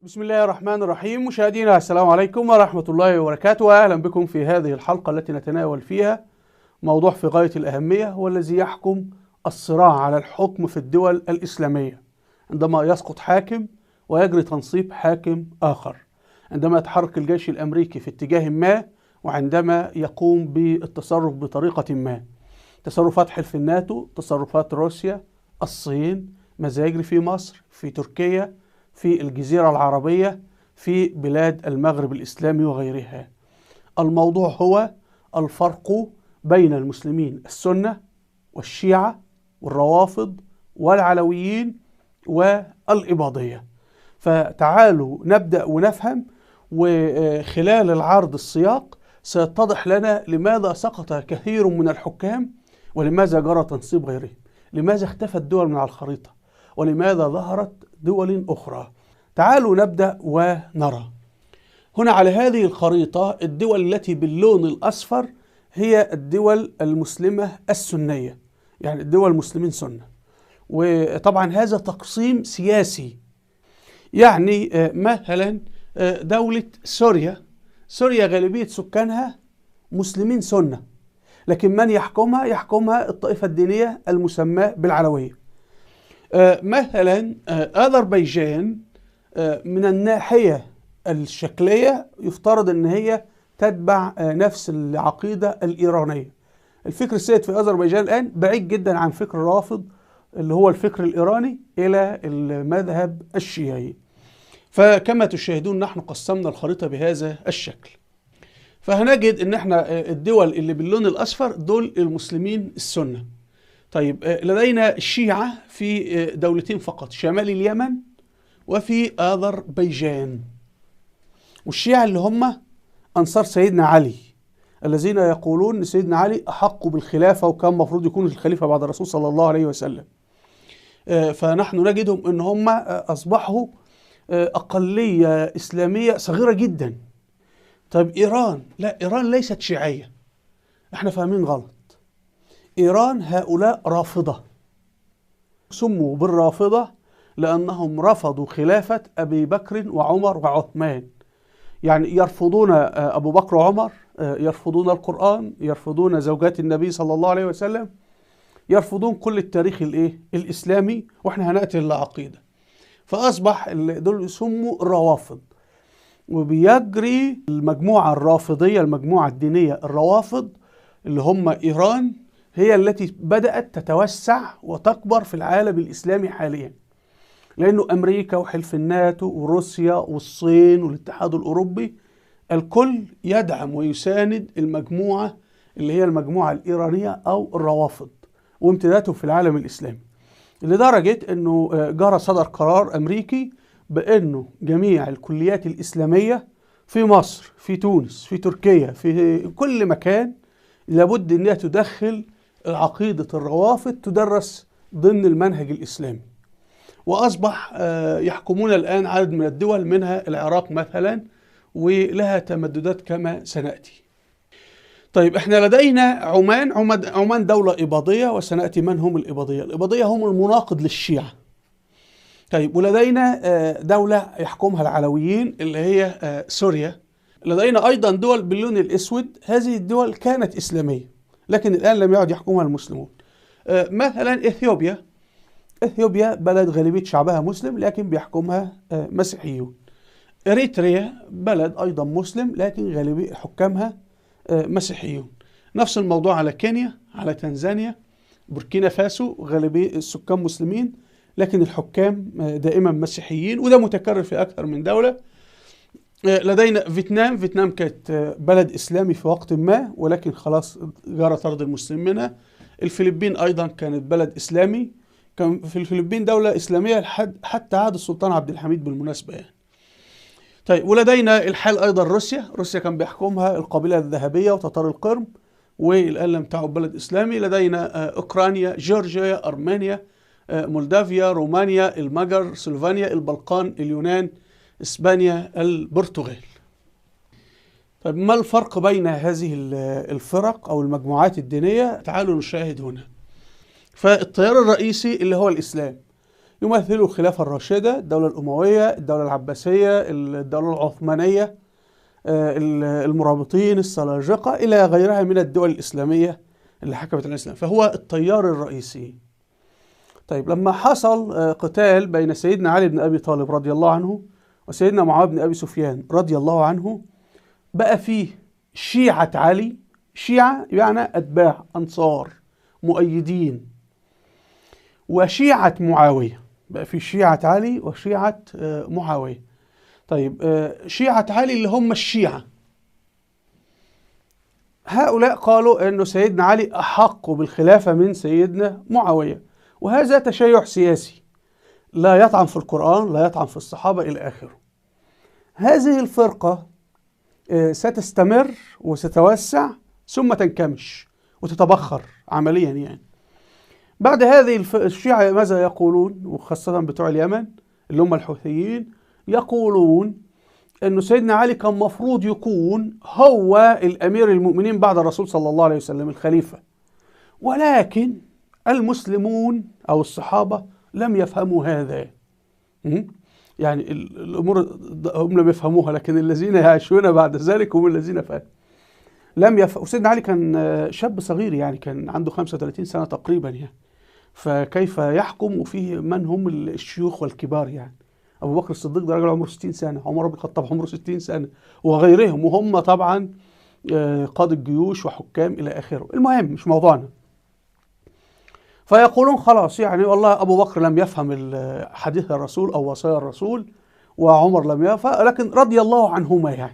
بسم الله الرحمن الرحيم. مشاهدينا السلام عليكم ورحمة الله وبركاته، وأهلا بكم في هذه الحلقة التي نتناول فيها موضوع في غاية الأهمية، هو الذي يحكم الصراع على الحكم في الدول الإسلامية، عندما يسقط حاكم ويجري تنصيب حاكم آخر، عندما يتحرك الجيش الأمريكي في اتجاه ما، وعندما يقوم بالتصرف بطريقة ما، تصرفات حلف الناتو، تصرفات روسيا، الصين، ماذا يجري في مصر، في تركيا، في الجزيرة العربية، في بلاد المغرب الإسلامي وغيرها. الموضوع هو الفرق بين المسلمين السنة والشيعة والروافض والعلويين والإباضية. فتعالوا نبدأ ونفهم، وخلال العرض السياق سيتضح لنا لماذا سقط كثير من الحكام، ولماذا جرى تنصيب غيرهم، لماذا اختفت دول من على الخريطة، ولماذا ظهرت دول أخرى. تعالوا نبدأ ونرى. هنا على هذه الخريطة الدول التي باللون الأصفر هي الدول المسلمة السنية، يعني الدول المسلمين سنة. وطبعا هذا تقسيم سياسي، يعني مثلا دولة سوريا، سوريا غالبية سكانها مسلمين سنة، لكن من يحكمها؟ يحكمها الطائفة الدينية المسماة بالعلوية. مثلا أذربيجان من الناحية الشكلية يفترض أن هي تتبع نفس العقيدة الإيرانية. الفكر السائد في أذربيجان الآن بعيد جدا عن فكر الرافض اللي هو الفكر الإيراني إلى المذهب الشيعي. فكما تشاهدون نحن قسمنا الخريطة بهذا الشكل، فهنجد أن احنا الدول اللي باللون الأصفر دول المسلمين السنة. طيب لدينا الشيعة في دولتين فقط، شمال اليمن وفي أذربيجان. والشيعة اللي هم أنصار سيدنا علي، الذين يقولون أن سيدنا علي أحق بالخلافة وكان مفروض يكون الخليفة بعد الرسول صلى الله عليه وسلم. فنحن نجدهم أن هم أصبحوا أقلية إسلامية صغيرة جدا. طيب إيران، لا، إيران ليست شيعية، احنا فاهمين غلط. إيران هؤلاء رافضة، سموا بالرافضة لأنهم رفضوا خلافة أبي بكر وعمر وعثمان. يعني يرفضون أبو بكر وعمر، يرفضون القرآن، يرفضون زوجات النبي صلى الله عليه وسلم، يرفضون كل التاريخ الإسلامي، وإحنا هنأتي للعقيدة. فأصبح دول يسموا الروافض. وبيجري المجموعة الرافضية، المجموعة الدينية الروافض اللي هم إيران، هي التي بدأت تتوسع وتكبر في العالم الإسلامي حاليا، لأنه أمريكا وحلف الناتو وروسيا والصين والاتحاد الأوروبي الكل يدعم ويساند المجموعة اللي هي المجموعة الإيرانية أو الروافض وامتدادهم في العالم الإسلامي، لدرجة أنه جرى صدر قرار أمريكي بأنه جميع الكليات الإسلامية في مصر، في تونس، في تركيا، في كل مكان لابد أنها تدخل عقيدة الروافض، تدرس ضمن المنهج الإسلامي. وأصبح يحكمون الآن عدد من الدول، منها العراق مثلا، ولها تمددات كما سنأتي. طيب احنا لدينا عمان، عمان دولة إباضية، وسنأتي من هم الإباضية. الإباضية هم المناقض للشيعة. طيب ولدينا دولة يحكمها العلويين اللي هي سوريا. لدينا أيضا دول باللون الأسود، هذه الدول كانت إسلامية لكن الآن لم يعد يحكمها المسلمون. مثلا إثيوبيا، إثيوبيا بلد غالبية شعبها مسلم لكن بيحكمها مسيحيون. إريتريا بلد أيضا مسلم لكن غالبية حكامها مسيحيون. نفس الموضوع على كينيا، على تنزانيا، بوركينا فاسو غالبية السكان مسلمين لكن الحكام دائما مسيحيين، وده متكرر في أكثر من دولة. لدينا فيتنام، فيتنام كانت بلد إسلامي في وقت ما ولكن خلاص جرى طرد المسلمين منها. الفلبين أيضا كانت بلد إسلامي، كان في الفلبين دولة إسلامية حتى عهد السلطان عبد الحميد بالمناسبة يعني. طيب ولدينا الحال أيضا روسيا، روسيا كان بيحكمها القبيلة الذهبية وتتار القرم، والآن لم تعد بلد إسلامي. لدينا أوكرانيا، جورجيا، أرمينيا، مولدافيا، رومانيا، المجر، سلوفانيا، البلقان، اليونان، إسبانيا، البرتغال. طيب ما الفرق بين هذه الفرق أو المجموعات الدينية؟ تعالوا نشاهد هنا. فالتيار الرئيسي اللي هو الإسلام، يمثلوا الخلافة الراشدة، الدولة الأموية، الدولة العباسية، الدولة العثمانية، المرابطين، السلاجقة، إلى غيرها من الدول الإسلامية اللي حكمت الإسلام، فهو التيار الرئيسي. طيب لما حصل قتال بين سيدنا علي بن أبي طالب رضي الله عنه وسيدنا معاوية بن أبي سفيان رضي الله عنه، بقى فيه شيعة علي، شيعة يعني أتباع، أنصار، مؤيدين، وشيعة معاوية، بقى في شيعة علي وشيعة معاوية. طيب شيعة علي اللي هم الشيعة، هؤلاء قالوا أنه سيدنا علي أحق بالخلافة من سيدنا معاوية، وهذا تشيع سياسي لا يطعن في القرآن، لا يطعن في الصحابة إلى آخره. هذه الفرقة ستستمر وستتوسع ثم تنكمش وتتبخر عمليا يعني. بعد هذه الشيعة ماذا يقولون، وخاصة بتوع اليمن اللي هم الحوثيين، يقولون أنه سيدنا علي كان مفروض يكون هو الأمير المؤمنين بعد الرسول صلى الله عليه وسلم، الخليفة، ولكن المسلمون أو الصحابة لم يفهموا هذا. يعني الأمور هم لم يفهموها، لكن الذين يعيشون بعد ذلك هم الذين فهموا. لم يفهم. وسيدنا علي كان شاب صغير يعني، كان عنده 35 سنة تقريبا يعني، فكيف يحكم وفيه من هم الشيوخ والكبار يعني؟ أبو بكر الصديق ده راجل عمره 60 سنة، عمر بن الخطاب عمره 60 سنة، وغيرهم، وهم طبعا قادة الجيوش وحكام إلى آخره. المهم مش موضوعنا. فيقولون خلاص يعني والله أبو بكر لم يفهم حديث الرسول أو وصايا الرسول، وعمر لم يفهم، لكن رضي الله عنهما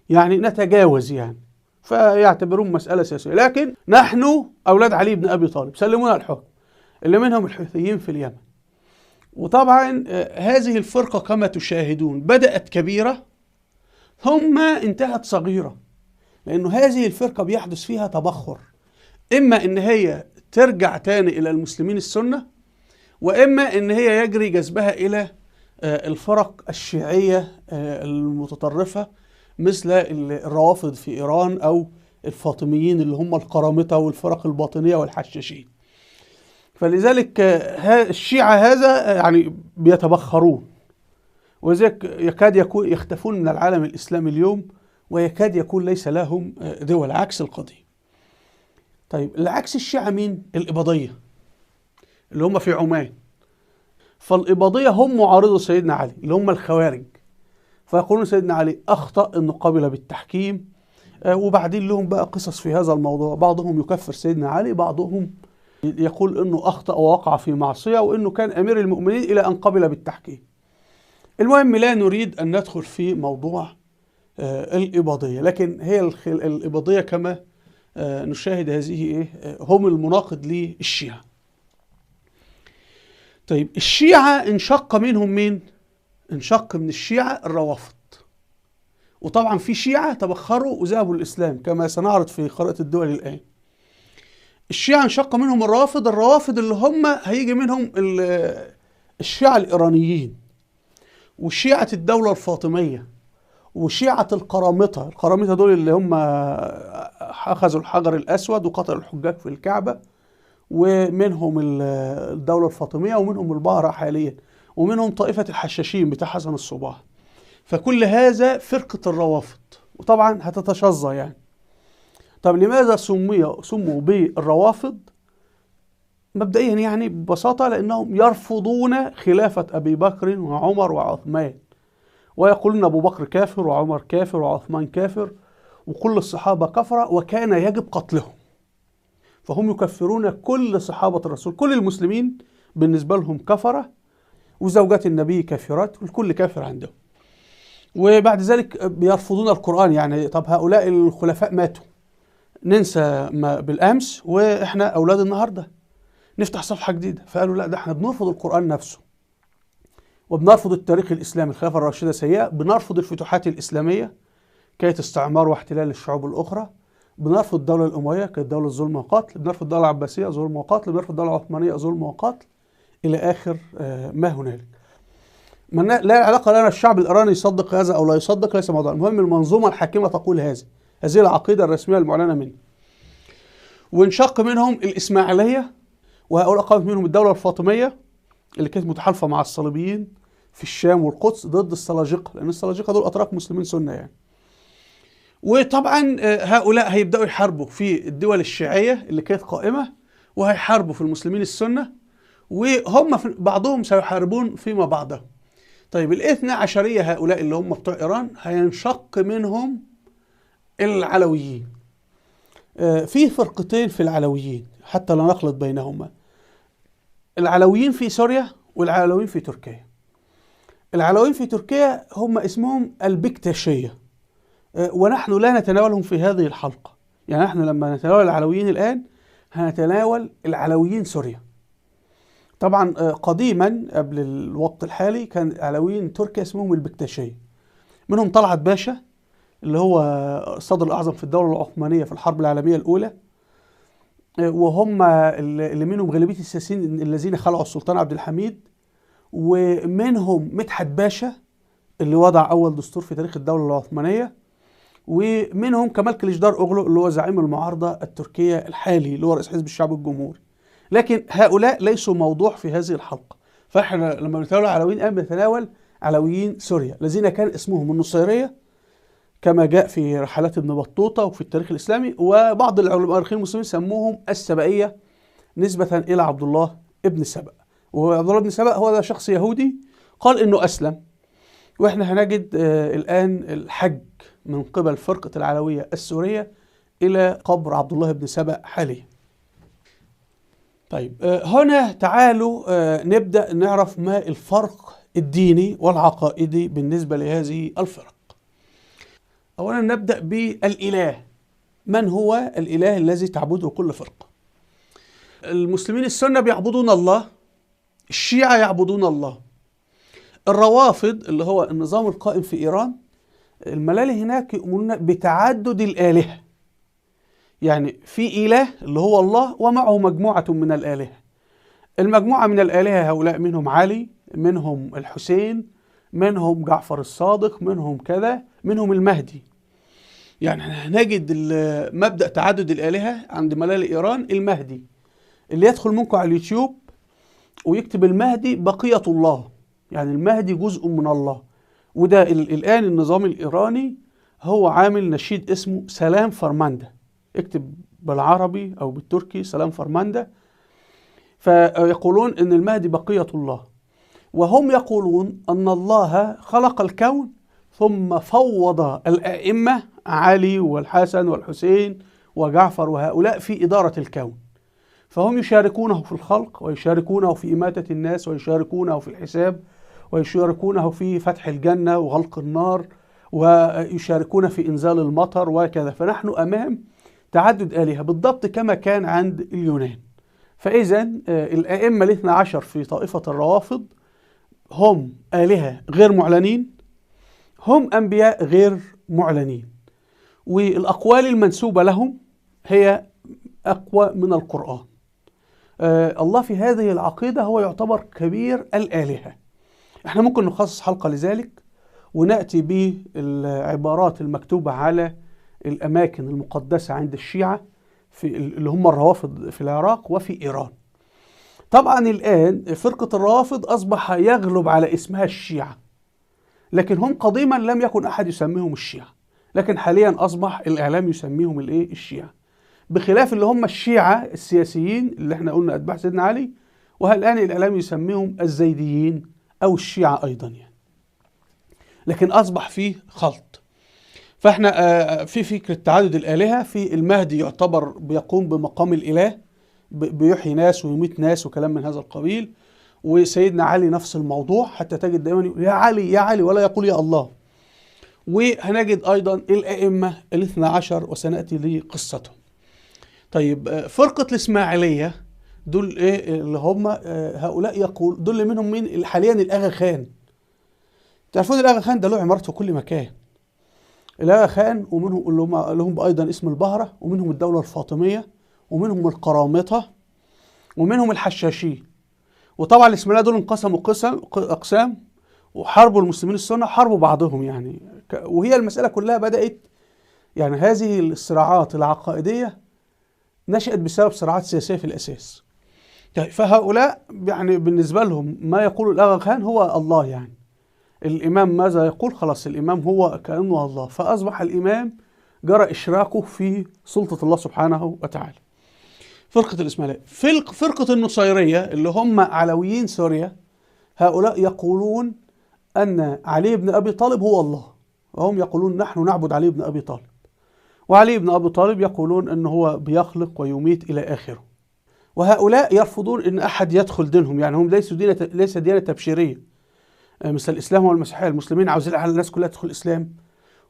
يعني نتجاوز يعني، فيعتبرون مسألة سياسية. لكن نحن أولاد علي بن أبي طالب سلمونا الحكم، اللي منهم الحوثيين في اليمن. وطبعا هذه الفرقة كما تشاهدون بدأت كبيرة ثم انتهت صغيرة، لأنه هذه الفرقة بيحدث فيها تبخر، إما إن هي ترجع تاني إلى المسلمين السنة، وإما إن هي يجري جذبها إلى الفرق الشيعية المتطرفة مثل الروافض في إيران أو الفاطميين اللي هم القرامطة والفرق الباطنية والحشاشين. فلذلك الشيعة هذا يعني بيتبخرون، وذلك يكاد يكون يختفون من العالم الإسلامي اليوم، ويكاد يكون ليس لهم دول، عكس القضية. طيب العكس الشيعة مين؟ الإباضية اللي هم في عمان. فالإباضية هم معارضو سيدنا علي اللي هم الخوارج، فيقولون سيدنا علي أخطأ أنه قبل بالتحكيم، وبعدين لهم بقى قصص في هذا الموضوع، بعضهم يكفر سيدنا علي، بعضهم يقول أنه أخطأ ووقع في معصية وأنه كان أمير المؤمنين إلى أن قبل بالتحكيم. المهم لا نريد أن ندخل في موضوع الإباضية، لكن هي الإباضية كما نشاهد هذه إيه؟ هم المناقض للشيعة. طيب الشيعة انشق منهم مين؟ انشق من الشيعة الروافض، وطبعا في شيعة تبخروا وذهبوا الإسلام كما سنعرض في خريطة الدول الآن. الشيعة انشق منهم الروافض، الروافض اللي هم هيجي منهم الشيعة الإيرانيين، وشيعة الدولة الفاطمية، وشيعة القرامطة. القرامطة دول اللي هم أخذوا الحجر الأسود وقتلوا الحجاج في الكعبة، ومنهم الدولة الفاطمية، ومنهم البهرة حاليا، ومنهم طائفة الحشاشين بتاع حسن الصباح. فكل هذا فرقة الروافض، وطبعا هتتشظى يعني. طب لماذا سموا بالروافض؟ مبدئيا يعني ببساطة لأنهم يرفضون خلافة أبي بكر وعمر وعثمان، ويقولون أبو بكر كافر وعمر كافر وعثمان كافر وكل الصحابة كفرة وكان يجب قتلهم. فهم يكفرون كل صحابة الرسول، كل المسلمين بالنسبة لهم كفرة، وزوجات النبي كافرات، والكل كافر عندهم. وبعد ذلك بيرفضون القرآن، يعني طب هؤلاء الخلفاء ماتوا، ننسى ما بالأمس وإحنا أولاد النهاردة، نفتح صفحة جديدة. فقالوا لا، ده احنا بنرفض القرآن نفسه، وبنرفض التاريخ الإسلامي، الخلافة الراشدة سيئة، بنرفض الفتوحات الإسلامية كانت استعمار واحتلال الشعوب الأخرى، بنرفض الدولة الأموية كانت دولة ظلم وقتل، بنرفض الدولة العباسية ظلم وقتل، بنرفض الدولة العثمانية ظلم وقتل، إلى آخر ما هنالك. لا علاقة لنا الشعب الإيراني يصدق هذا أو لا يصدق، ليس موضوع. المهم المنظومة الحاكمة تقول هذا، هذه العقيدة الرسمية المعلنة منه. وانشق منهم الإسماعيلية، وهؤلاء قامت منهم الدولة الفاطمية اللي كانت متحالفة مع الصليبيين في الشام والقدس ضد السلاجقة، لأن السلاجقة دول أتراك مسلمين سنة يعني. وطبعا هؤلاء هيبدأوا يحاربوا في الدول الشيعية اللي كانت قائمة، وهيحاربوا في المسلمين السنة، وهم في بعضهم سيحاربون فيما بعضهم. طيب الاثنى عشرية هؤلاء اللي هم بتوع إيران هينشق منهم العلويين. في فرقتين في العلويين حتى لا نخلط بينهما، العلويين في سوريا والعلويين في تركيا. العلويين في تركيا هم اسمهم البكتاشية، ونحن لا نتناولهم في هذه الحلقة. يعني احنا لما نتناول العلويين الآن هنتناول العلويين سوريا. طبعا قديما قبل الوقت الحالي كان علويين تركيا اسمهم البكتاشية، منهم طلعت باشا اللي هو الصدر الأعظم في الدولة العثمانية في الحرب العالمية الأولى، وهم اللي منهم غالبية السياسيين الذين خلعوا السلطان عبد الحميد، ومنهم مدحت باشا اللي وضع أول دستور في تاريخ الدولة العثمانية، ومنهم كمال كليجدار أوغلو اللي هو زعيم المعارضة التركية الحالي اللي هو رئيس حزب الشعب الجمهوري. لكن هؤلاء ليسوا موضوع في هذه الحلقة. فاحنا لما بنتناول علويين الآن بنتناول علويين سوريا الذين كان اسمهم النصيرية كما جاء في رحلات ابن بطوطة وفي التاريخ الإسلامي، وبعض المؤرخين المسلمين سموهم السبائية نسبة إلى عبد الله ابن سبأ. وعبد الله بن سبأ هو ده شخص يهودي قال إنه أسلم. وإحنا هنجد الآن الحج من قبل فرقة العلوية السورية إلى قبر عبد الله بن سبأ حاليا. طيب هنا تعالوا نبدأ نعرف ما الفرق الديني والعقائدي بالنسبة لهذه الفرق. أولا نبدأ بالإله. من هو الإله الذي تعبده كل فرقة؟ المسلمين السنة بيعبدون الله، الشيعة يعبدون الله، الروافض اللي هو النظام القائم في إيران الملالي هناك يؤمنون بتعدد الآلهة، يعني في إله اللي هو الله ومعه مجموعة من الآلهة. المجموعة من الآلهة هؤلاء منهم علي، منهم الحسين، منهم جعفر الصادق، منهم كذا، منهم المهدي. يعني هنجد مبدأ تعدد الآلهة عند ملالي إيران. المهدي اللي يدخل منكم على اليوتيوب ويكتب المهدي بقية الله، يعني المهدي جزء من الله. وده الآن النظام الإيراني هو عامل نشيد اسمه سلام فرماندا، اكتب بالعربي أو بالتركي سلام فرماندا. فيقولون إن المهدي بقية الله، وهم يقولون أن الله خلق الكون ثم فوض الأئمة علي والحسن والحسين وجعفر وهؤلاء في إدارة الكون، فهم يشاركونه في الخلق ويشاركونه في إماتة الناس ويشاركونه في الحساب ويشاركونه في فتح الجنة وغلق النار ويشاركون في إنزال المطر وكذا. فنحن أمام تعدد آلهة بالضبط كما كان عند اليونان. فإذا الأئمة 12 في طائفة الروافض هم آلهة غير معلنين، هم أنبياء غير معلنين، والأقوال المنسوبة لهم هي أقوى من القرآن. الله في هذه العقيدة هو يعتبر كبير الآلهة. احنا ممكن نخصص حلقة لذلك ونأتي بالعبارات المكتوبة على الأماكن المقدسة عند الشيعة في اللي هم الروافض في العراق وفي إيران. طبعا الآن فرقة الروافض أصبح يغلب على اسمها الشيعة، لكن هم قديما لم يكن أحد يسميهم الشيعة، لكن حاليا أصبح الإعلام يسميهم الإيه؟ الشيعة، بخلاف اللي هم الشيعة السياسيين اللي احنا قلنا أتباع سيدنا علي، وهالآن الإعلام يسميهم الزيديين أو الشيعة أيضا يعني. لكن أصبح فيه خلط. فاحنا في فكرة تعدد الآلهة، في المهدي يعتبر بيقوم بمقام الإله، بيحيي ناس ويميت ناس وكلام من هذا القبيل، وسيدنا علي نفس الموضوع، حتى تجد دائما يقول يا علي يا علي ولا يقول يا الله. وهنجد أيضا الأئمة 12 وسنأتي لقصتهم. طيب فرقة الإسماعيلية دول إيه اللي هم هؤلاء يقول دول منهم مين حاليا؟ الأغا خان. تعرفون الأغا خان ده له عمارته في كل مكان. الأغا خان ومنهم اللي هم لهم أيضا اسم البهرة، ومنهم الدولة الفاطمية، ومنهم القرامطة، ومنهم الحشاشين. وطبعا الإسماعيلية دول انقسموا أقسام وحاربوا المسلمين السنة، حاربوا بعضهم يعني. وهي المسألة كلها بدأت يعني هذه الصراعات العقائدية نشأت بسبب صراعات سياسية في الأساس. فهؤلاء يعني بالنسبة لهم ما يقول الأغا خان هو الله، يعني الإمام ماذا يقول خلاص الإمام هو كأنه الله، فأصبح الإمام جرى إشراكه في سلطة الله سبحانه وتعالى. فرقة الإسماعيلية. فرقة النصيرية اللي هم علويين سوريا، هؤلاء يقولون أن علي بن أبي طالب هو الله، وهم يقولون نحن نعبد علي بن أبي طالب، وعلي بن أبي طالب يقولون أنه هو بيخلق ويميت إلى آخره. وهؤلاء يرفضون أن أحد يدخل دينهم، يعني هم ليسوا ليس ديانة تبشيرية مثل الإسلام والمسيحية. المسلمين عاوزين الناس كلها تدخل الإسلام،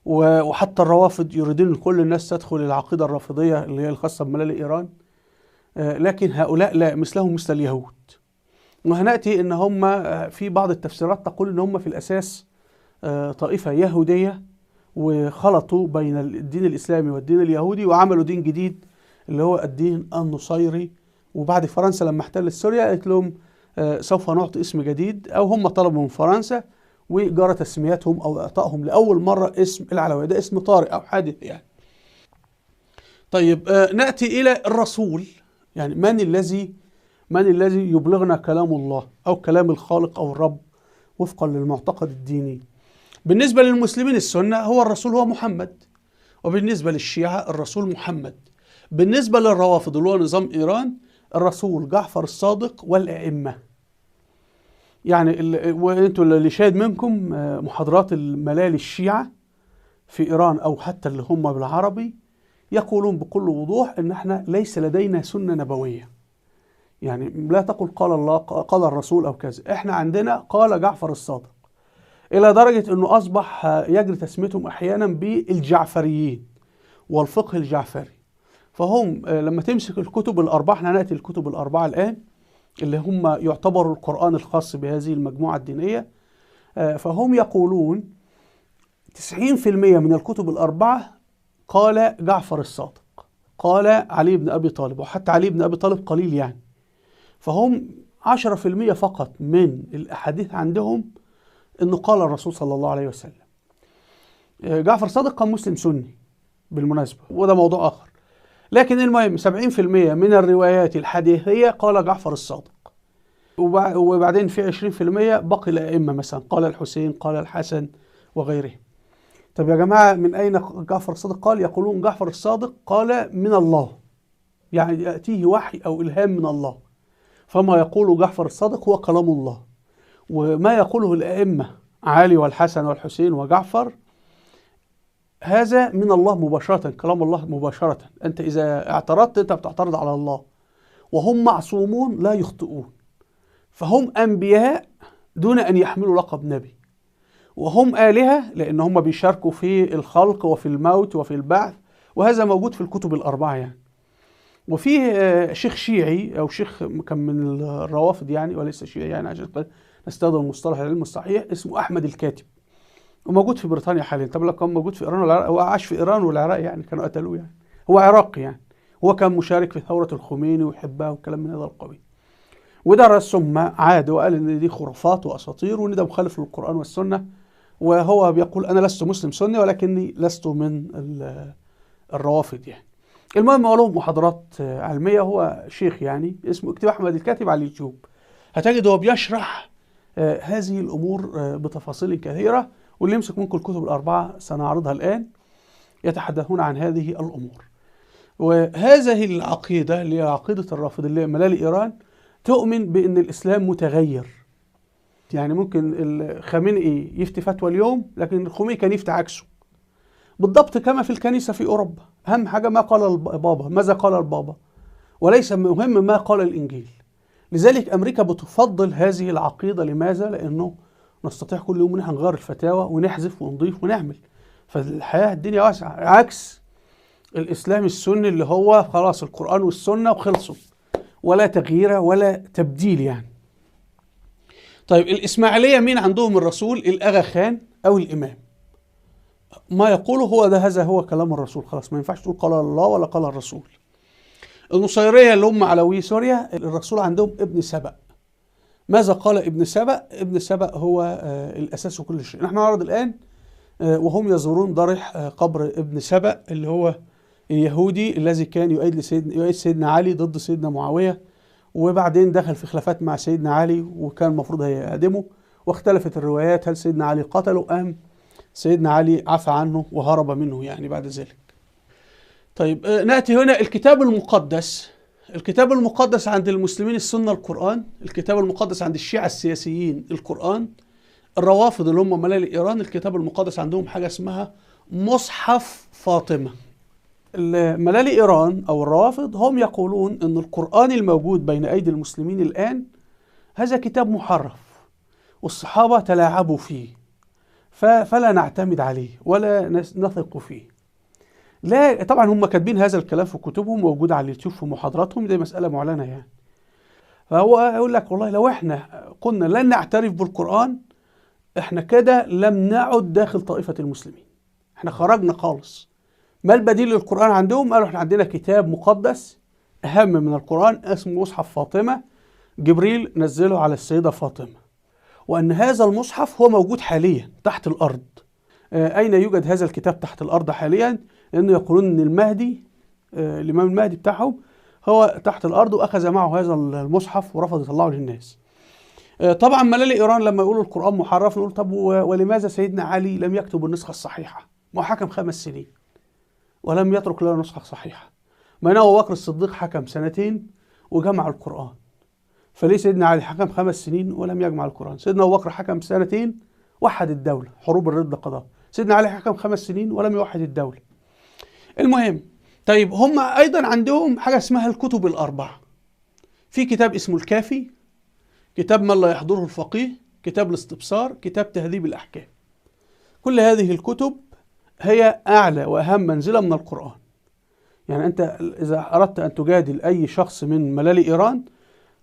وحتى الروافض يريدون كل الناس تدخل العقيدة الرافضية اللي هي الخاصة بملال إيران، لكن هؤلاء لا، مثلهم مثل اليهود. وهنأتي أن هم في بعض التفسيرات تقول أن هم في الأساس طائفة يهودية، وخلطوا بين الدين الإسلامي والدين اليهودي وعملوا دين جديد اللي هو الدين النصيري. وبعد فرنسا لما احتلت سوريا قالت لهم سوف نعطي اسم جديد، أو هم طلبوا من فرنسا وجرى تسميتهم أو إعطائهم لأول مرة اسم العلوية. ده اسم طارئ أو حادث يعني. طيب نأتي إلى الرسول، يعني من الذي يبلغنا كلام الله أو كلام الخالق أو الرب وفقا للمعتقد الديني؟ بالنسبة للمسلمين السنة هو الرسول هو محمد، وبالنسبة للشيعة الرسول محمد، بالنسبة للروافض اللي هو نظام إيران الرسول جعفر الصادق والأئمة. يعني وانتوا اللي شاهد منكم محاضرات الملال الشيعة في إيران أو حتى اللي هم بالعربي يقولون بكل وضوح إن احنا ليس لدينا سنة نبوية، يعني لا تقل قال الله قال الرسول أو كذا، احنا عندنا قال جعفر الصادق، إلى درجة أنه أصبح يجري تسميتهم أحيانا بالجعفريين والفقه الجعفري. فهم لما تمسك الكتب الأربعة، احنا نأتي الكتب الأربعة الآن اللي هم يعتبروا القرآن الخاص بهذه المجموعة الدينية، فهم يقولون 90% من الكتب الأربعة قال جعفر الصادق، قال علي بن أبي طالب، وحتى علي بن أبي طالب قليل يعني. فهم 10% فقط من الأحاديث عندهم أنه قال الرسول صلى الله عليه وسلم. جعفر الصادق كان مسلم سني بالمناسبة، وده موضوع آخر، لكن المهم 70% من الروايات الحديثية قال جعفر الصادق، وبعدين في 20% بقي الأئمة، مثلا قال الحسين قال الحسن وغيرهم. طب يا جماعة من أين جعفر الصادق قال؟ يقولون جعفر الصادق قال من الله، يعني يأتيه وحي أو إلهام من الله، فما يقوله جعفر الصادق هو كلام الله، وما يقوله الأئمة علي والحسن والحسين وجعفر هذا من الله مباشرة، كلام الله مباشرة. أنت إذا اعترضت أنت بتعترض على الله، وهم معصومون لا يخطئون، فهم أنبياء دون أن يحملوا لقب نبي، وهم آلهة لأن هم بيشاركوا في الخلق وفي الموت وفي البعث، وهذا موجود في الكتب الأربعة يعني. وفيه شيخ شيعي أو شيخ كان من الروافض يعني وليس شيعي يعني عشان نستخدم مصطلح العلم الصحيح، اسمه أحمد الكاتب، وموجود في بريطانيا حاليا. طب لو كان موجود في إيران والعراق، هو عاش في إيران والعراق يعني كانوا قتلوه يعني، هو عراقي يعني، هو كان مشارك في ثورة الخميني ويحبها وكلام من هذا القبيل، ودرس ثم عاد وقال إن دي خرافات وأساطير وإن ده مخالف للقرآن والسنة، وهو بيقول أنا لست مسلم سني ولكني لست من الروافض يعني. المهم هو له محاضرات علمية، هو شيخ يعني، اسمه اكتب أحمد الكاتب على اليوتيوب، هتجد هو بيشرح هذه الأمور بتفاصيل كثيرة، واللي يمسك منكم الكتب الأربعة سنعرضها الآن يتحدثون عن هذه الأمور. وهذه العقيدة اللي هي عقيدة الرافض اللي هي ملال إيران تؤمن بأن الإسلام متغير، يعني ممكن الخامنئي يفتي فتوى اليوم لكن الخميني كان يفتي عكسه بالضبط، كما في الكنيسة في أوروبا. أهم حاجة ما قال البابا، ماذا قال البابا، وليس مهم ما قال الإنجيل. لذلك أمريكا بتفضل هذه العقيدة. لماذا؟ لأنه نستطيع كل يوم نحن نغير الفتاوى ونحذف ونضيف ونعمل، فالحياة الدنيا واسعة، عكس الإسلام السني اللي هو خلاص القرآن والسنة وخلصوا، ولا تغيير ولا تبديل يعني. طيب الإسماعيلية مين عندهم الرسول؟ الأغا خان أو الإمام، ما يقوله هو ده، هذا هو كلام الرسول، خلاص ما ينفعش تقول قال الله ولا قال الرسول. النصيرية اللي هم علوي سوريا الرسول عندهم ابن سبأ. ماذا قال ابن سبأ؟ ابن سبأ هو الأساس وكل شيء. نحن نعرض الآن وهم يزورون ضريح قبر ابن سبأ اللي هو اليهودي الذي كان يؤيد سيدنا علي ضد سيدنا معاوية، وبعدين دخل في خلافات مع سيدنا علي وكان المفروض هيقدمه، واختلفت الروايات هل سيدنا علي قتله أم سيدنا علي عفى عنه وهرب منه يعني بعد ذلك. طيب نأتي هنا الكتاب المقدس. الكتاب المقدس عند المسلمين السنة القرآن، الكتاب المقدس عند الشيعة السياسيين القرآن، الروافض اللي هم ملالي إيران الكتاب المقدس عندهم حاجة اسمها مصحف فاطمة. ملالي إيران أو الروافض هم يقولون أن القرآن الموجود بين أيدي المسلمين الآن هذا كتاب محرف والصحابة تلاعبوا فيه، فلا نعتمد عليه ولا نثق فيه. لا طبعا هم كاتبين هذا الكلام في كتبهم، موجود على اليوتيوب في محاضراتهم، دي مسألة معلنة يعني. فهو يقول لك والله لو احنا قلنا لن نعترف بالقرآن احنا كده لم نعد داخل طائفة المسلمين، احنا خرجنا خالص. ما البديل للقرآن عندهم؟ قالوا احنا عندنا كتاب مقدس أهم من القرآن اسمه مصحف فاطمة، جبريل نزله على السيدة فاطمة، وأن هذا المصحف هو موجود حاليا تحت الأرض. أين يوجد هذا الكتاب تحت الأرض حاليا؟ لأنه يقولون أن المهدي، الإمام المهدي بتاعهم هو تحت الأرض وأخذ معه هذا المصحف ورفض يطلعه للناس. طبعا ملالي إيران لما يقولوا القرآن محرف نقول طب ولماذا سيدنا علي لم يكتب النسخة الصحيحة؟ ما حكم 5 سنين ولم يترك لنا نسخة صحيحة. ما أبو بكر الصديق حكم 2 سنين وجمع القرآن، فليه سيدنا علي حكم 5 سنين ولم يجمع القرآن؟ سيدنا أبو بكر حكم 2 سنين وحد الدولة، حروب الردة قضاء. سيدنا علي حكم 5 سنين ولم يوحد الدولة. المهم طيب هم أيضا عندهم حاجة اسمها الكتب الأربعة. في كتاب اسمه الكافي، كتاب ما لا يحضره الفقيه، كتاب الاستبصار، كتاب تهذيب الأحكام. كل هذه الكتب هي أعلى وأهم منزلة من القرآن. يعني أنت إذا أردت أن تجادل أي شخص من ملالي إيران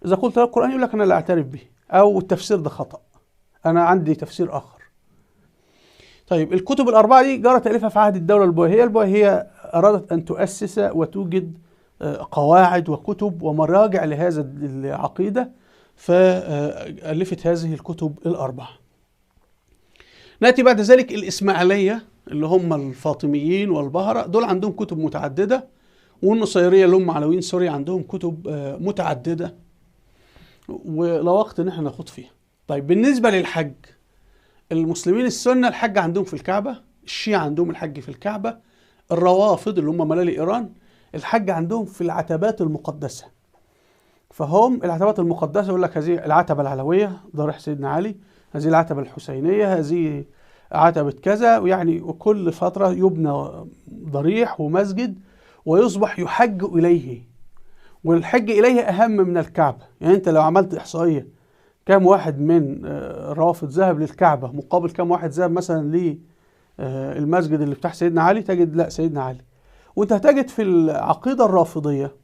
إذا قلت له القرآن يقول لك أنا لا أعترف به، أو التفسير ده خطأ، أنا عندي تفسير آخر. طيب الكتب الأربعة دي جرى تأليفها في عهد الدولة البويهية. البويهية أرادت أن تؤسس وتوجد قواعد وكتب ومراجع لهذا العقيدة، فألفت هذه الكتب الأربعة. نأتي بعد ذلك الإسماعيلية اللي هم الفاطميين والبهرة، دول عندهم كتب متعددة، والنصيرية اللي هم علويين سوريا عندهم كتب متعددة، ولا وقت ان احنا ناخد فيها. طيب بالنسبة للحج، المسلمين السنة الحج عندهم في الكعبة، الشيعة عندهم الحج في الكعبة، الروافض اللي هم ملالي إيران الحج عندهم في العتبات المقدسة. فهم العتبات المقدسة يقول لك هذه العتبة العلوية ضريح سيدنا علي، هذه العتبة الحسينية، هذه عتبة كذا، ويعني وكل فترة يبنى ضريح ومسجد ويصبح يحج إليه، والحج إليه أهم من الكعبة. يعني أنت لو عملت إحصائية كم واحد من الروافض ذهب للكعبة مقابل كم واحد ذهب مثلا للمسجد اللي بتاع سيدنا علي، تجد لا سيدنا علي. وانت هتجد في العقيدة الرافضية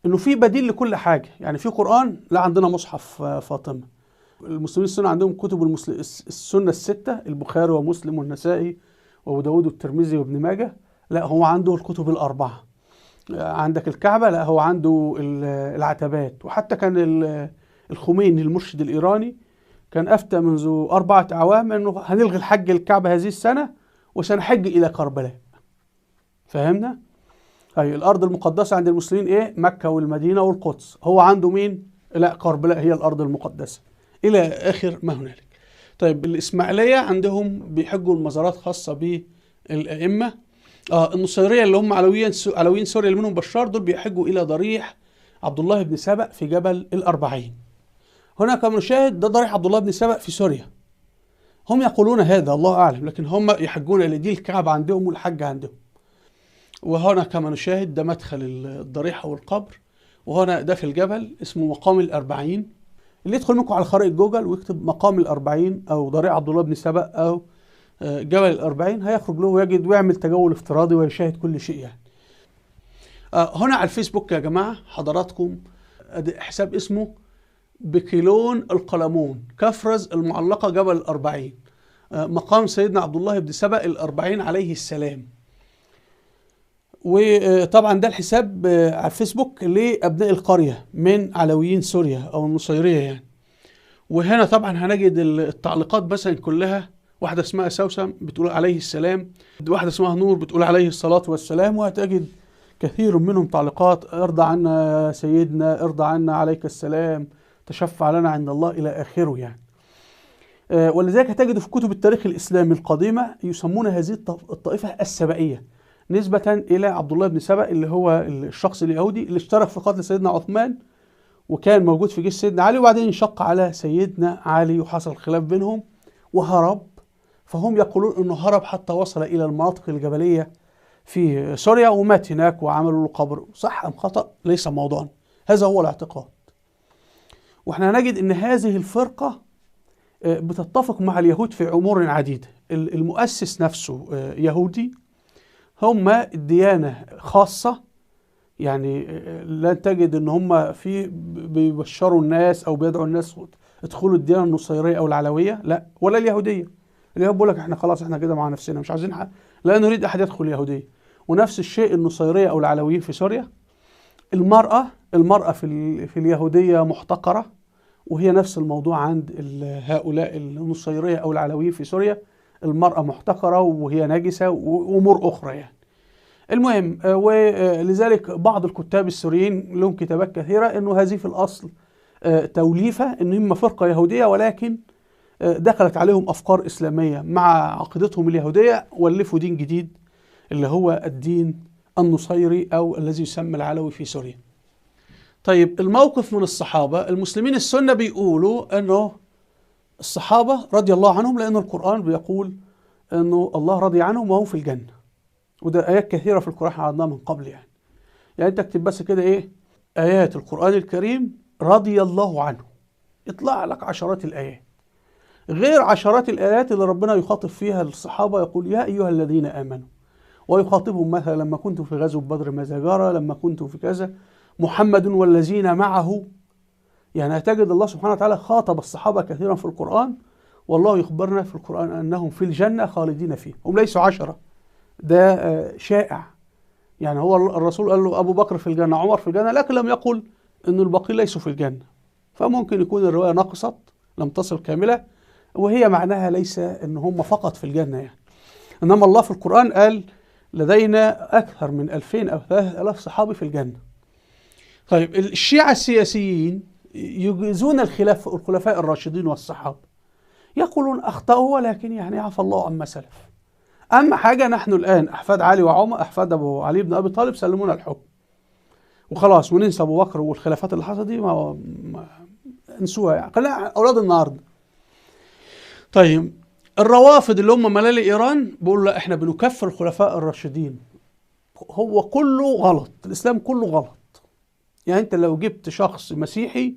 انه في بديل لكل حاجة، يعني في قرآن، لا عندنا مصحف فاطمة. المسلمين السنة عندهم كتب السنة الستة، البخاري ومسلم والنسائي وابو داود والترمذي وابن ماجه، لا هو عنده الكتب الأربعة. عندك الكعبة، لا هو عنده العتبات. وحتى كان الخميني المرشد الإيراني كان أفتى منذ 4 أعوام أنه هنلغي الحج الكعبة هذه السنة وسنحج إلى كربلاء. فهمنا؟ أي الأرض المقدسة عند المسلمين إيه؟ مكة والمدينة والقدس. هو عنده مين؟ لا كربلاء هي الأرض المقدسة إلى آخر ما هنالك. طيب الإسماعيلية عندهم بيحجوا المزارات خاصة بالأئمة. النصيرية اللي هم علويين سوريا اللي منهم بشار، دول بيحجوا إلى ضريح عبد الله بن سبأ في جبل الأربعين. هنا كما نشاهد ده ضريح عبد الله بن سبأ في سوريا. هم يقولون هذا الله أعلم، لكن هم يحجون إلى دي الكعبة عندهم والحج عندهم. وهنا كما نشاهد ده مدخل الضريح أو القبر، وهنا ده في الجبل اسمه مقام الأربعين. اللي يدخل منكم على خرائط جوجل ويكتب مقام الأربعين أو ضريح عبد الله بن سبأ أو جبل الأربعين هيخرج له ويجد ويعمل تجول افتراضي ويشاهد كل شيء يعني. هنا على الفيسبوك يا جماعة حضراتكم حساب اسمه بكيلون القلمون كفرز المعلقة جبل الأربعين، مقام سيدنا عبد الله بن سبأ الأربعين عليه السلام. وطبعا ده الحساب على الفيسبوك لأبناء القرية من علويين سوريا أو النصيرية يعني. وهنا طبعا هنجد التعليقات مثلا كلها، واحدة اسمها سوسن بتقول عليه السلام، واحدة اسمها نور بتقول عليه الصلاة والسلام، وهتجد كثير منهم تعليقات: ارضى عنا سيدنا، ارضى عنا، عليك السلام، تشفع لنا عند الله، إلى آخره يعني. ولذلك تجد في كتب التاريخ الإسلامي القديمة يسمون هذه الطائفة السبائية، نسبة إلى عبد الله بن سبأ اللي هو الشخص اليهودي اللي اشترك في قتل سيدنا عثمان وكان موجود في جيش سيدنا علي، وبعدين انشق على سيدنا علي وحصل خلاف بينهم وهرب. فهم يقولون انه هرب حتى وصل الى المناطق الجبلية في سوريا ومات هناك وعملوا له قبر. صح ام خطأ ليس موضوعا، هذا هو الاعتقاد. واحنا نجد ان هذه الفرقة بتتفق مع اليهود في امور عديدة. المؤسس نفسه يهودي، هم الديانة خاصة، يعني لا تجد ان هم في بيبشروا الناس او بيدعوا الناس ادخلوا الديانة النصيريه او العلوية، لا، ولا اليهودية. اليهود بيقول لك احنا خلاص احنا كده مع نفسنا، مش عايزين حق، لا نريد احد يدخل اليهودية. ونفس الشيء النصيريه او العلويين في سوريا. المرأة في اليهودية محتقرة، وهي نفس الموضوع عند هؤلاء النصيرية أو العلويين في سوريا، المرأة محتقرة وهي نجسة وأمور أخرى يعني. المهم، ولذلك بعض الكتاب السوريين لهم كتابات كثيرة أنه هذه في الأصل توليفة، أن هم فرقة يهودية ولكن دخلت عليهم أفكار إسلامية مع عقيدتهم اليهودية، ولفوا دين جديد اللي هو الدين النصيري أو الذي يسمى العلوي في سوريا. طيب، الموقف من الصحابة، المسلمين السنة بيقولوا أنه الصحابة رضي الله عنهم، لأن القرآن بيقول أنه الله رضي عنهم وهم في الجنة، وده آيات كثيرة في القرآن عرضناها من قبل يعني. يعني أنت اكتب بس كده إيه آيات القرآن الكريم رضي الله عنه، يطلع لك عشرات الآيات، غير عشرات الآيات اللي ربنا يخاطب فيها الصحابة، يقول يا أيها الذين آمنوا، ويخاطبهم مثلا لما كنتم في غزوة بدر ماذا جرى، لما كنتم في كذا، محمد والذين معه. يعني هتجد الله سبحانه وتعالى خاطب الصحابة كثيرا في القرآن، والله يخبرنا في القرآن أنهم في الجنة خالدين فيه، هم ليسوا 10، ده شائع. يعني هو الرسول قال له أبو بكر في الجنة، عمر في الجنة، لكن لم يقل أن الباقي ليسوا في الجنة. فممكن يكون الرواية نقصت، لم تصل كاملة، وهي معناها ليس أن هم فقط في الجنة يعني. إنما الله في القرآن قال لدينا أكثر من 2000 أو 3000 صحابي في الجنة. طيب، الشيعة السياسيين يجيزون الخلفاء الراشدين والصحابة، يقولون أخطأوا ولكن يعني عفى الله عما سلف. أما حاجة نحن الآن أحفاد علي وعمر، أحفاد أبو علي بن أبي طالب، سلمونا الحكم وخلاص، وننسى أبو بكر والخلافات اللي حصلت دي، ما انسوها يعني، خلينا أولاد النهارده. طيب، الروافد اللي هم ملالي إيران بيقولوا لا، إحنا بنكفر الخلفاء الراشدين، هو كله غلط، الإسلام كله غلط. يعني أنت لو جبت شخص مسيحي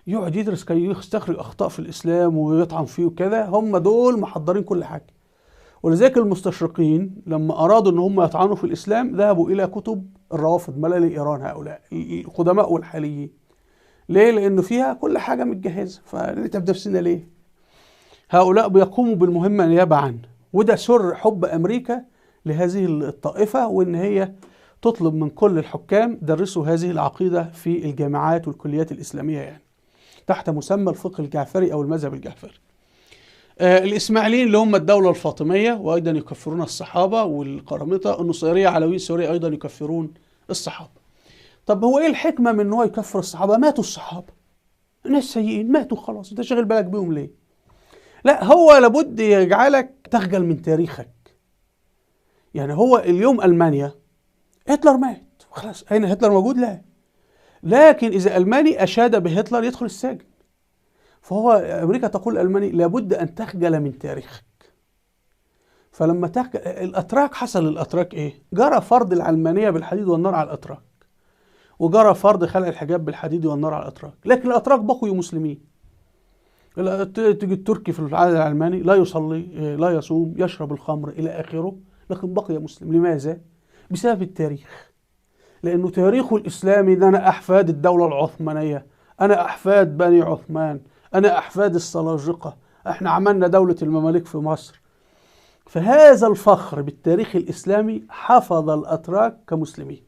يقعد يدرس كي يستخرج أخطاء في الإسلام ويطعن فيه وكذا، هم دول محضرين كل حاجة. ولذلك المستشرقين لما أرادوا أن هم يطعنوا في الإسلام ذهبوا إلى كتب الروافد ملالي إيران، هؤلاء القدماء والحاليين. ليه؟ لأنه فيها كل حاجة متجهزة، فنتعب نفسنا ليه؟ هؤلاء بيقوموا بالمهمة نيابة عنه، وده سر حب أمريكا لهذه الطائفة، وإن هي تطلب من كل الحكام درسوا هذه العقيدة في الجامعات والكليات الإسلامية يعني، تحت مسمى الفقه الجعفري أو المذهب الجعفري. الإسماعيليين اللي هم الدولة الفاطمية وأيضا يكفرون الصحابة، والقرامطة النصيرية علويين سوريا أيضا يكفرون الصحابة. طب هو إيه الحكمة من إن هو يكفر الصحابة؟ ماتوا الصحابة، الناس سيئين ماتوا خلاص، أنت شاغل بالك بيهم ليه؟ لا، هو لابد يجعلك تخجل من تاريخك. يعني هو اليوم ألمانيا هتلر مات خلاص، أين هتلر موجود؟ لا. لكن إذا ألماني أشاد بهتلر يدخل السجن. فهو أمريكا تقول الألماني لابد أن تخجل من تاريخك. فلما تخجل الأتراك، حصل الأتراك إيه؟ جرى فرض العلمانية بالحديد والنار على الأتراك، وجرى فرض خلع الحجاب بالحديد والنار على الأتراك، لكن الأتراك بقوا مسلمين. تيجي التركي في العالم العلماني لا يصلي، لا يصوم، يشرب الخمر إلى آخره، لكن بقي مسلم. لماذا؟ بسبب التاريخ. لأنه تاريخه الإسلامي إن أنا أحفاد الدولة العثمانية، أنا أحفاد بني عثمان، أنا أحفاد السلاجقة، إحنا عملنا دولة المماليك في مصر. فهذا الفخر بالتاريخ الإسلامي حفظ الأتراك كمسلمين.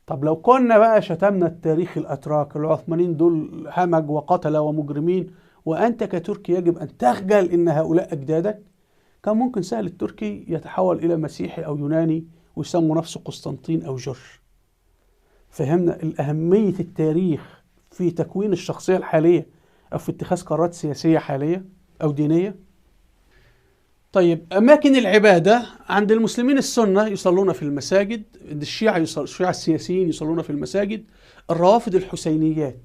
طب لو كنا بقى شتمنا التاريخ الأتراك، العثمانيين دول همج وقتلة ومجرمين، وأنت كتركي يجب أن تخجل إن هؤلاء أجدادك، كان ممكن سهل التركي يتحول إلى مسيحي أو يوناني ويسموا نفسه قسطنطين أو جورج. فهمنا الأهمية التاريخ في تكوين الشخصية الحالية أو في اتخاذ قرارات سياسية حالية أو دينية. طيب، أماكن العبادة عند المسلمين السنة يصلون في المساجد، الشيعة الشيعة السياسيين يصلون في المساجد، الروافد الحسينيات.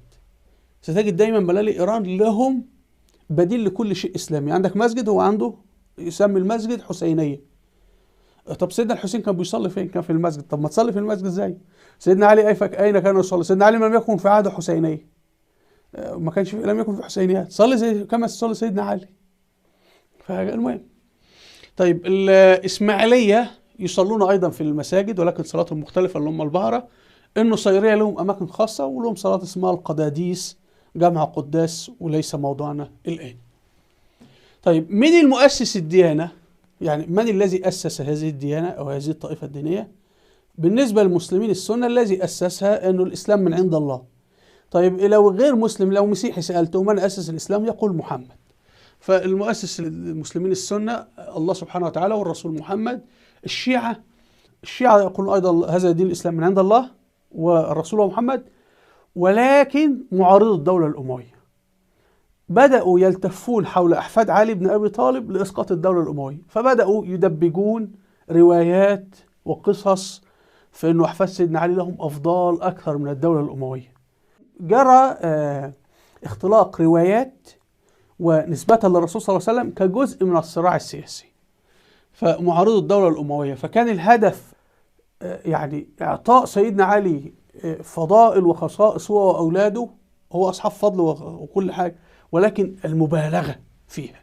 ستجد دايما ملالي إيران لهم بديل لكل شيء إسلامي. عندك مسجد هو عنده يسمي المسجد حسينية. طب سيدنا الحسين كان بيصلي فين؟ كان في المسجد. طب ما تصلي في المسجد ازاي؟ سيدنا علي أين كان يصلي؟ سيدنا علي لم يكن في عهده حسينية، ما كانش لم يكن في حسينيات. صلي زي كما صلي سيدنا علي. فالمهم، طيب الإسماعيلية يصلون أيضا في المساجد ولكن صلاتهم مختلفة، اللي هم البهرة. النصيرية لهم أماكن خاصة ولهم صلاة اسمها القداديس، جمع قداس، وليس موضوعنا الآن. طيب، من المؤسس الديانة؟ يعني من الذي أسس هذه الديانة أو هذه الطائفة الدينية؟ بالنسبة للمسلمين السنة الذي أسسها أنه الإسلام من عند الله. طيب لو غير مسلم، لو مسيحي سألته من أسس الإسلام يقول محمد. فالمؤسس للمسلمين السنة الله سبحانه وتعالى والرسول محمد. الشيعة يقولون أيضا هذا دين الإسلام من عند الله والرسول محمد، ولكن معارض الدولة الأموية. بدأوا يلتفون حول أحفاد علي بن أبي طالب لإسقاط الدولة الأموية، فبدأوا يدبجون روايات وقصص في أنه أحفاد سيدنا علي لهم أفضال أكثر من الدولة الأموية. جرى اختلاق روايات ونسبتها للرسول صلى الله عليه وسلم كجزء من الصراع السياسي، فمعارضو الدولة الأموية. فكان الهدف يعني إعطاء سيدنا علي فضائل وخصائص هو وأولاده، هو أصحاب فضل وكل حاجة، ولكن المبالغة فيها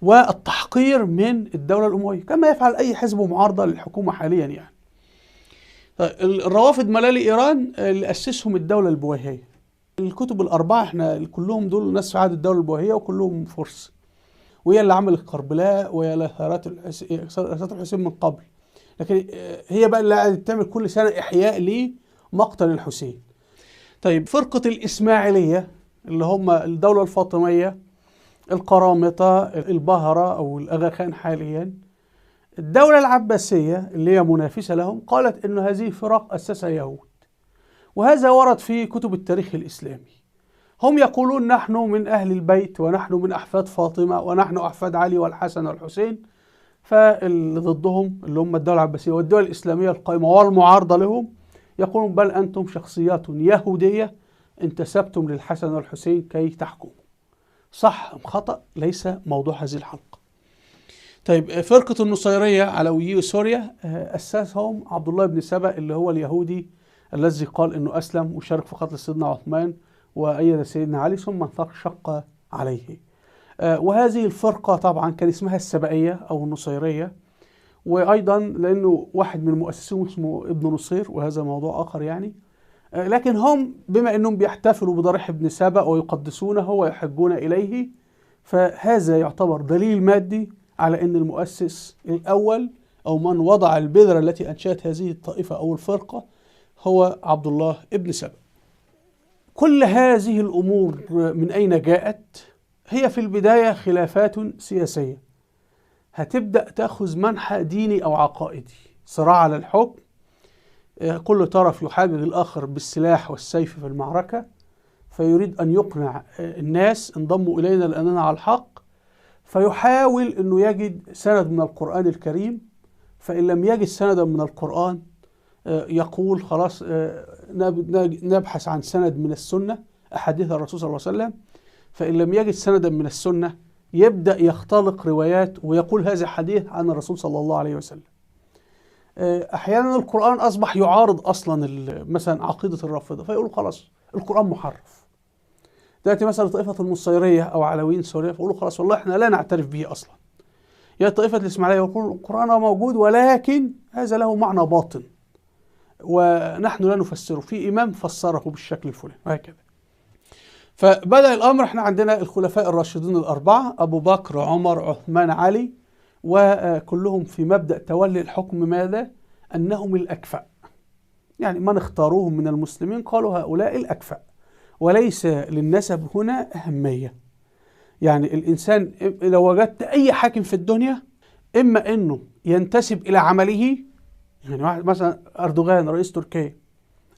والتحقير من الدولة الأموية كما يفعل أي حزب معارضة للحكومة حاليا. يعني الروافد ملالي إيران اللي أسسهم الدولة البويهية. الكتب الأربعة احنا كلهم دول ناس في عهد الدولة البويهية وكلهم فرس، وهي اللي عملت كربلاء وهي اللي ثارات الحسين من قبل، لكن هي بقى اللي قاعدة تعمل كل سنة إحياء لمقتل الحسين. طيب فرقة الإسماعيلية اللي هم الدولة الفاطمية، القرامطة، البهرة أو الأغاخان حاليا، الدولة العباسية اللي هي منافسة لهم، قالت إن هذه فرق أسسها يهود، وهذا ورد في كتب التاريخ الإسلامي. هم يقولون نحن من أهل البيت ونحن من أحفاد فاطمة ونحن أحفاد علي والحسن والحسين. فاللي ضدهم اللي هم الدولة العباسية والدول الإسلامية القائمة والمعارضة لهم يقولون بل أنتم شخصيات يهودية انتسبتم للحسن والحسين كي تحكموا. صح أم خطأ ليس موضوع هذه الحلقة. طيب فرقة النصيرية علويي سوريا أسسهم عبد الله بن سبأ اللي هو اليهودي الذي قال أنه أسلم وشارك في قتل سيدنا عثمان وأيد سيدنا علي ثم شق عليه. وهذه الفرقة طبعا كان اسمها السبائية أو النصيرية، وأيضا لأنه واحد من المؤسسين اسمه ابن نصير، وهذا موضوع آخر يعني. لكن هم بما أنهم بيحتفلوا بضريح ابن سبأ ويقدسونه ويحجون إليه، فهذا يعتبر دليل مادي على أن المؤسس الأول أو من وضع البذرة التي أنشأت هذه الطائفة أو الفرقة هو عبد الله ابن سبأ. كل هذه الأمور من أين جاءت؟ هي في البداية خلافات سياسية هتبدأ تأخذ منحى ديني أو عقائدي، صراع على الحكم، كل طرف يحاجج الآخر بالسلاح والسيف في المعركة، فيريد أن يقنع الناس انضموا إلينا لأننا على الحق، فيحاول أنه يجد سند من القرآن الكريم، فإن لم يجد سندا من القرآن يقول خلاص نبحث عن سند من السنة، أحاديث الرسول صلى الله عليه وسلم، فإن لم يجد سندا من السنة يبدأ يختلق روايات ويقول هذا حديث عن الرسول صلى الله عليه وسلم. أحيانا القرآن أصبح يعارض أصلا مثلا عقيدة الرافضة، فيقولوا خلاص القرآن محرف. تأتي مثلا طائفة النصيرية أو علويين سوريا فيقولوا خلاص والله إحنا لا نعترف به أصلا. يا طائفة الإسماعيلية يقول القرآن موجود ولكن هذا له معنى باطن ونحن لا نفسره، في إمام فسره بالشكل الفلاني وهكذا. فبدأ الأمر، احنا عندنا الخلفاء الراشدين الأربعة أبو بكر عمر عثمان علي، وكلهم في مبدأ تولي الحكم ماذا؟ أنهم الأكفأ، يعني من اختاروهم من المسلمين قالوا هؤلاء الأكفأ، وليس للنسب هنا أهمية. يعني الإنسان لو وجدت أي حاكم في الدنيا إما أنه ينتسب إلى عمله، يعني واحد مثلا أردوغان رئيس تركيا،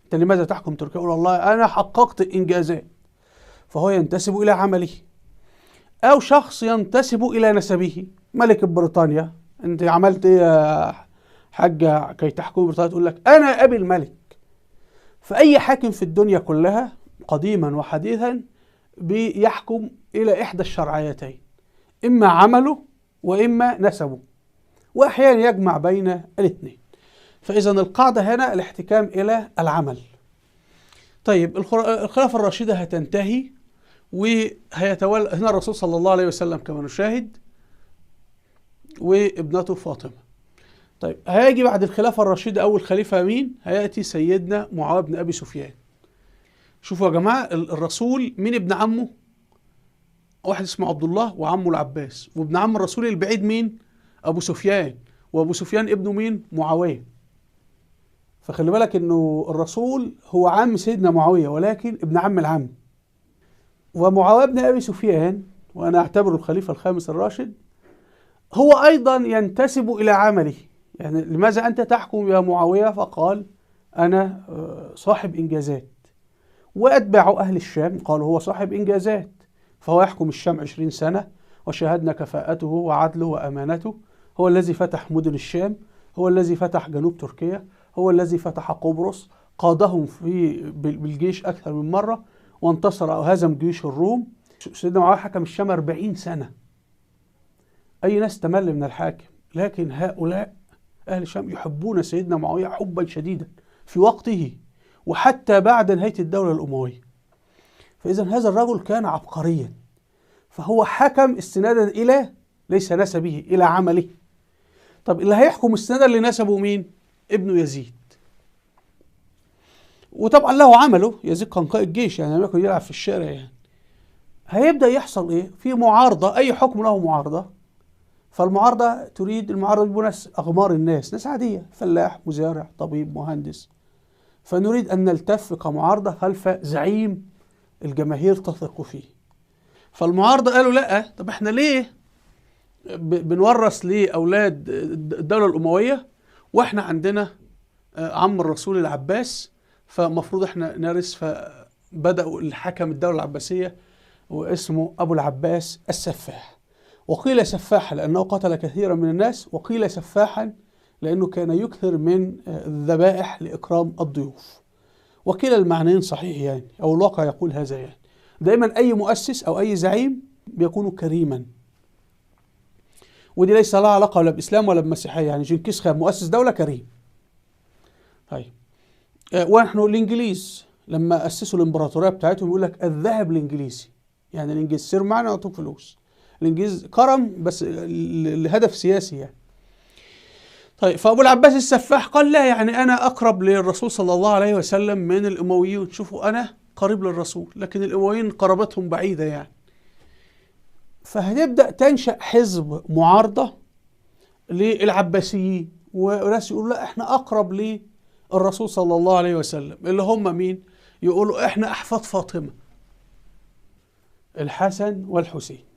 أنت لماذا تحكم تركيا؟ يقول والله أنا حققت إنجازات، فهو ينتسب إلى عمله. أو شخص ينتسب إلى نسبه، ملك بريطانيا، أنت عملت إيه يا حاجة كي تحكم بريطانيا؟ تقول لك أنا أبي الملك. فأي حاكم في الدنيا كلها قديما وحديثا بيحكم إلى إحدى الشرعيتين، إما عمله وإما نسبه، وأحيانا يجمع بين الاثنين. فإذا القاعدة هنا الاحتكام إلى العمل. طيب الخلافة الراشدة هتنتهي، وهيتولى هنا الرسول صلى الله عليه وسلم كما نشاهد، وابنته فاطمة. طيب هيجي بعد الخلافة الراشدة أول خليفة مين؟ هيأتي سيدنا معاوية بن أبي سفيان. شوفوا يا جماعة، الرسول مين ابن عمه؟ واحد اسمه عبد الله وعمه العباس، وابن عم الرسول البعيد مين؟ أبو سفيان، وأبو سفيان ابنه مين؟ معاوية. فخلي بالك إنه الرسول هو عم سيدنا معاوية، ولكن ابن عم العم. ومعاوية بن أبي سفيان، وأنا أعتبره الخليفة الخامس الراشد، هو أيضا ينتسب إلى عمله. يعني لماذا أنت تحكم يا معاوية؟ فقال أنا صاحب إنجازات. وأتباعه أهل الشام قالوا هو صاحب إنجازات، فهو يحكم الشام 20 سنة، وشاهدنا كفاءته وعدله وأمانته. هو الذي فتح مدن الشام، هو الذي فتح جنوب تركيا، هو الذي فتح قبرص، قادهم في بالجيش أكثر من مرة، وانتصر أو هزم جيوش الروم. سيدنا معاوية حكم الشام 40 سنة. أي ناس تمل من الحاكم، لكن هؤلاء أهل الشام يحبون سيدنا معاوية حبا شديدا في وقته وحتى بعد نهاية الدولة الأموية. فإذا هذا الرجل كان عبقريا، فهو حكم استنادا إلى ليس نسبه، إلى عمله. طب اللي هيحكم استنادا لنسبه مين؟ ابنه يزيد. وطبعا له عمله، يزيد كان قائد جيش، يعني لم يكن يلعب في الشارع يعني. هيبدأ يحصل إيه؟ في معارضة، أي حكم له معارضة. فالمعارضة تريد، المعارضة بيبقوا ناس أغمار الناس، ناس عادية، فلاح، مزارع، طبيب، مهندس. فنريد أن نلتف كمعارضة خلف زعيم الجماهير تثق فيه. فالمعارضة قالوا لأ، طب احنا ليه بنورث لأولاد الدولة الأموية واحنا عندنا عم الرسول العباس، فمفروض احنا نرث. فبدأوا الحكم الدولة العباسية واسمه أبو العباس السفاح. وقيل سفاحا لأنه قتل كثيرا من الناس، وقيل سفاحا لأنه كان يكثر من الذبائح لإكرام الضيوف. وكلا المعنيين صحيح يعني، أو الواقع يقول هذا يعني. دائما أي مؤسس أو أي زعيم بيكون كريما، ودي ليس لها علاقة ولا بإسلام ولا بمسيحية. يعني جنكيز خان مؤسس دولة كريم. طيب ونحن الإنجليز لما أسسوا الإمبراطورية بتاعتهم يقول لك الذهب الإنجليزي، يعني الإنجليز سير معنا يعطوك فلوس. الإنجليز كرم بس لهدف سياسي يعني. طيب فأبو العباس السفاح قال لا، يعني أنا أقرب للرسول صلى الله عليه وسلم من الأمويون، شوفوا أنا قريب للرسول، لكن الأمويين قرابتهم بعيدة يعني. فهتبدأ تنشأ حزب معارضة للعباسيين، وناس يقولوا لا احنا أقرب للرسول صلى الله عليه وسلم، اللي هم مين؟ يقولوا احنا أحفاد فاطمة، الحسن والحسين.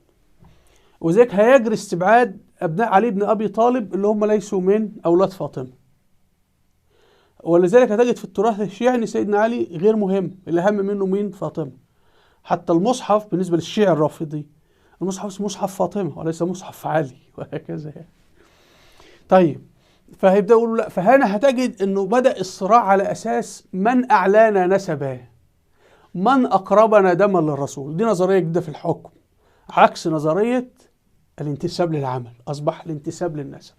وذلك هيجري استبعاد أبناء علي بن أبي طالب اللي هم ليسوا من أولاد فاطمة. ولذلك هتجد في التراث الشيعي أن سيدنا علي غير مهم، اللي أهم منه مين؟ فاطمة. حتى المصحف بالنسبة للشيعي الرافضي، المصحف اسمه مصحف فاطمة وليس مصحف علي، وهكذا يعني. طيب فهيبدأوا يقولوا لا. فهنا هتجد أنه بدأ الصراع على أساس من أعلانا نسبه، من أقربنا دما للرسول. دي نظرية جديدة في الحكم، عكس نظرية الانتساب للعمل، أصبح الانتساب للنسب.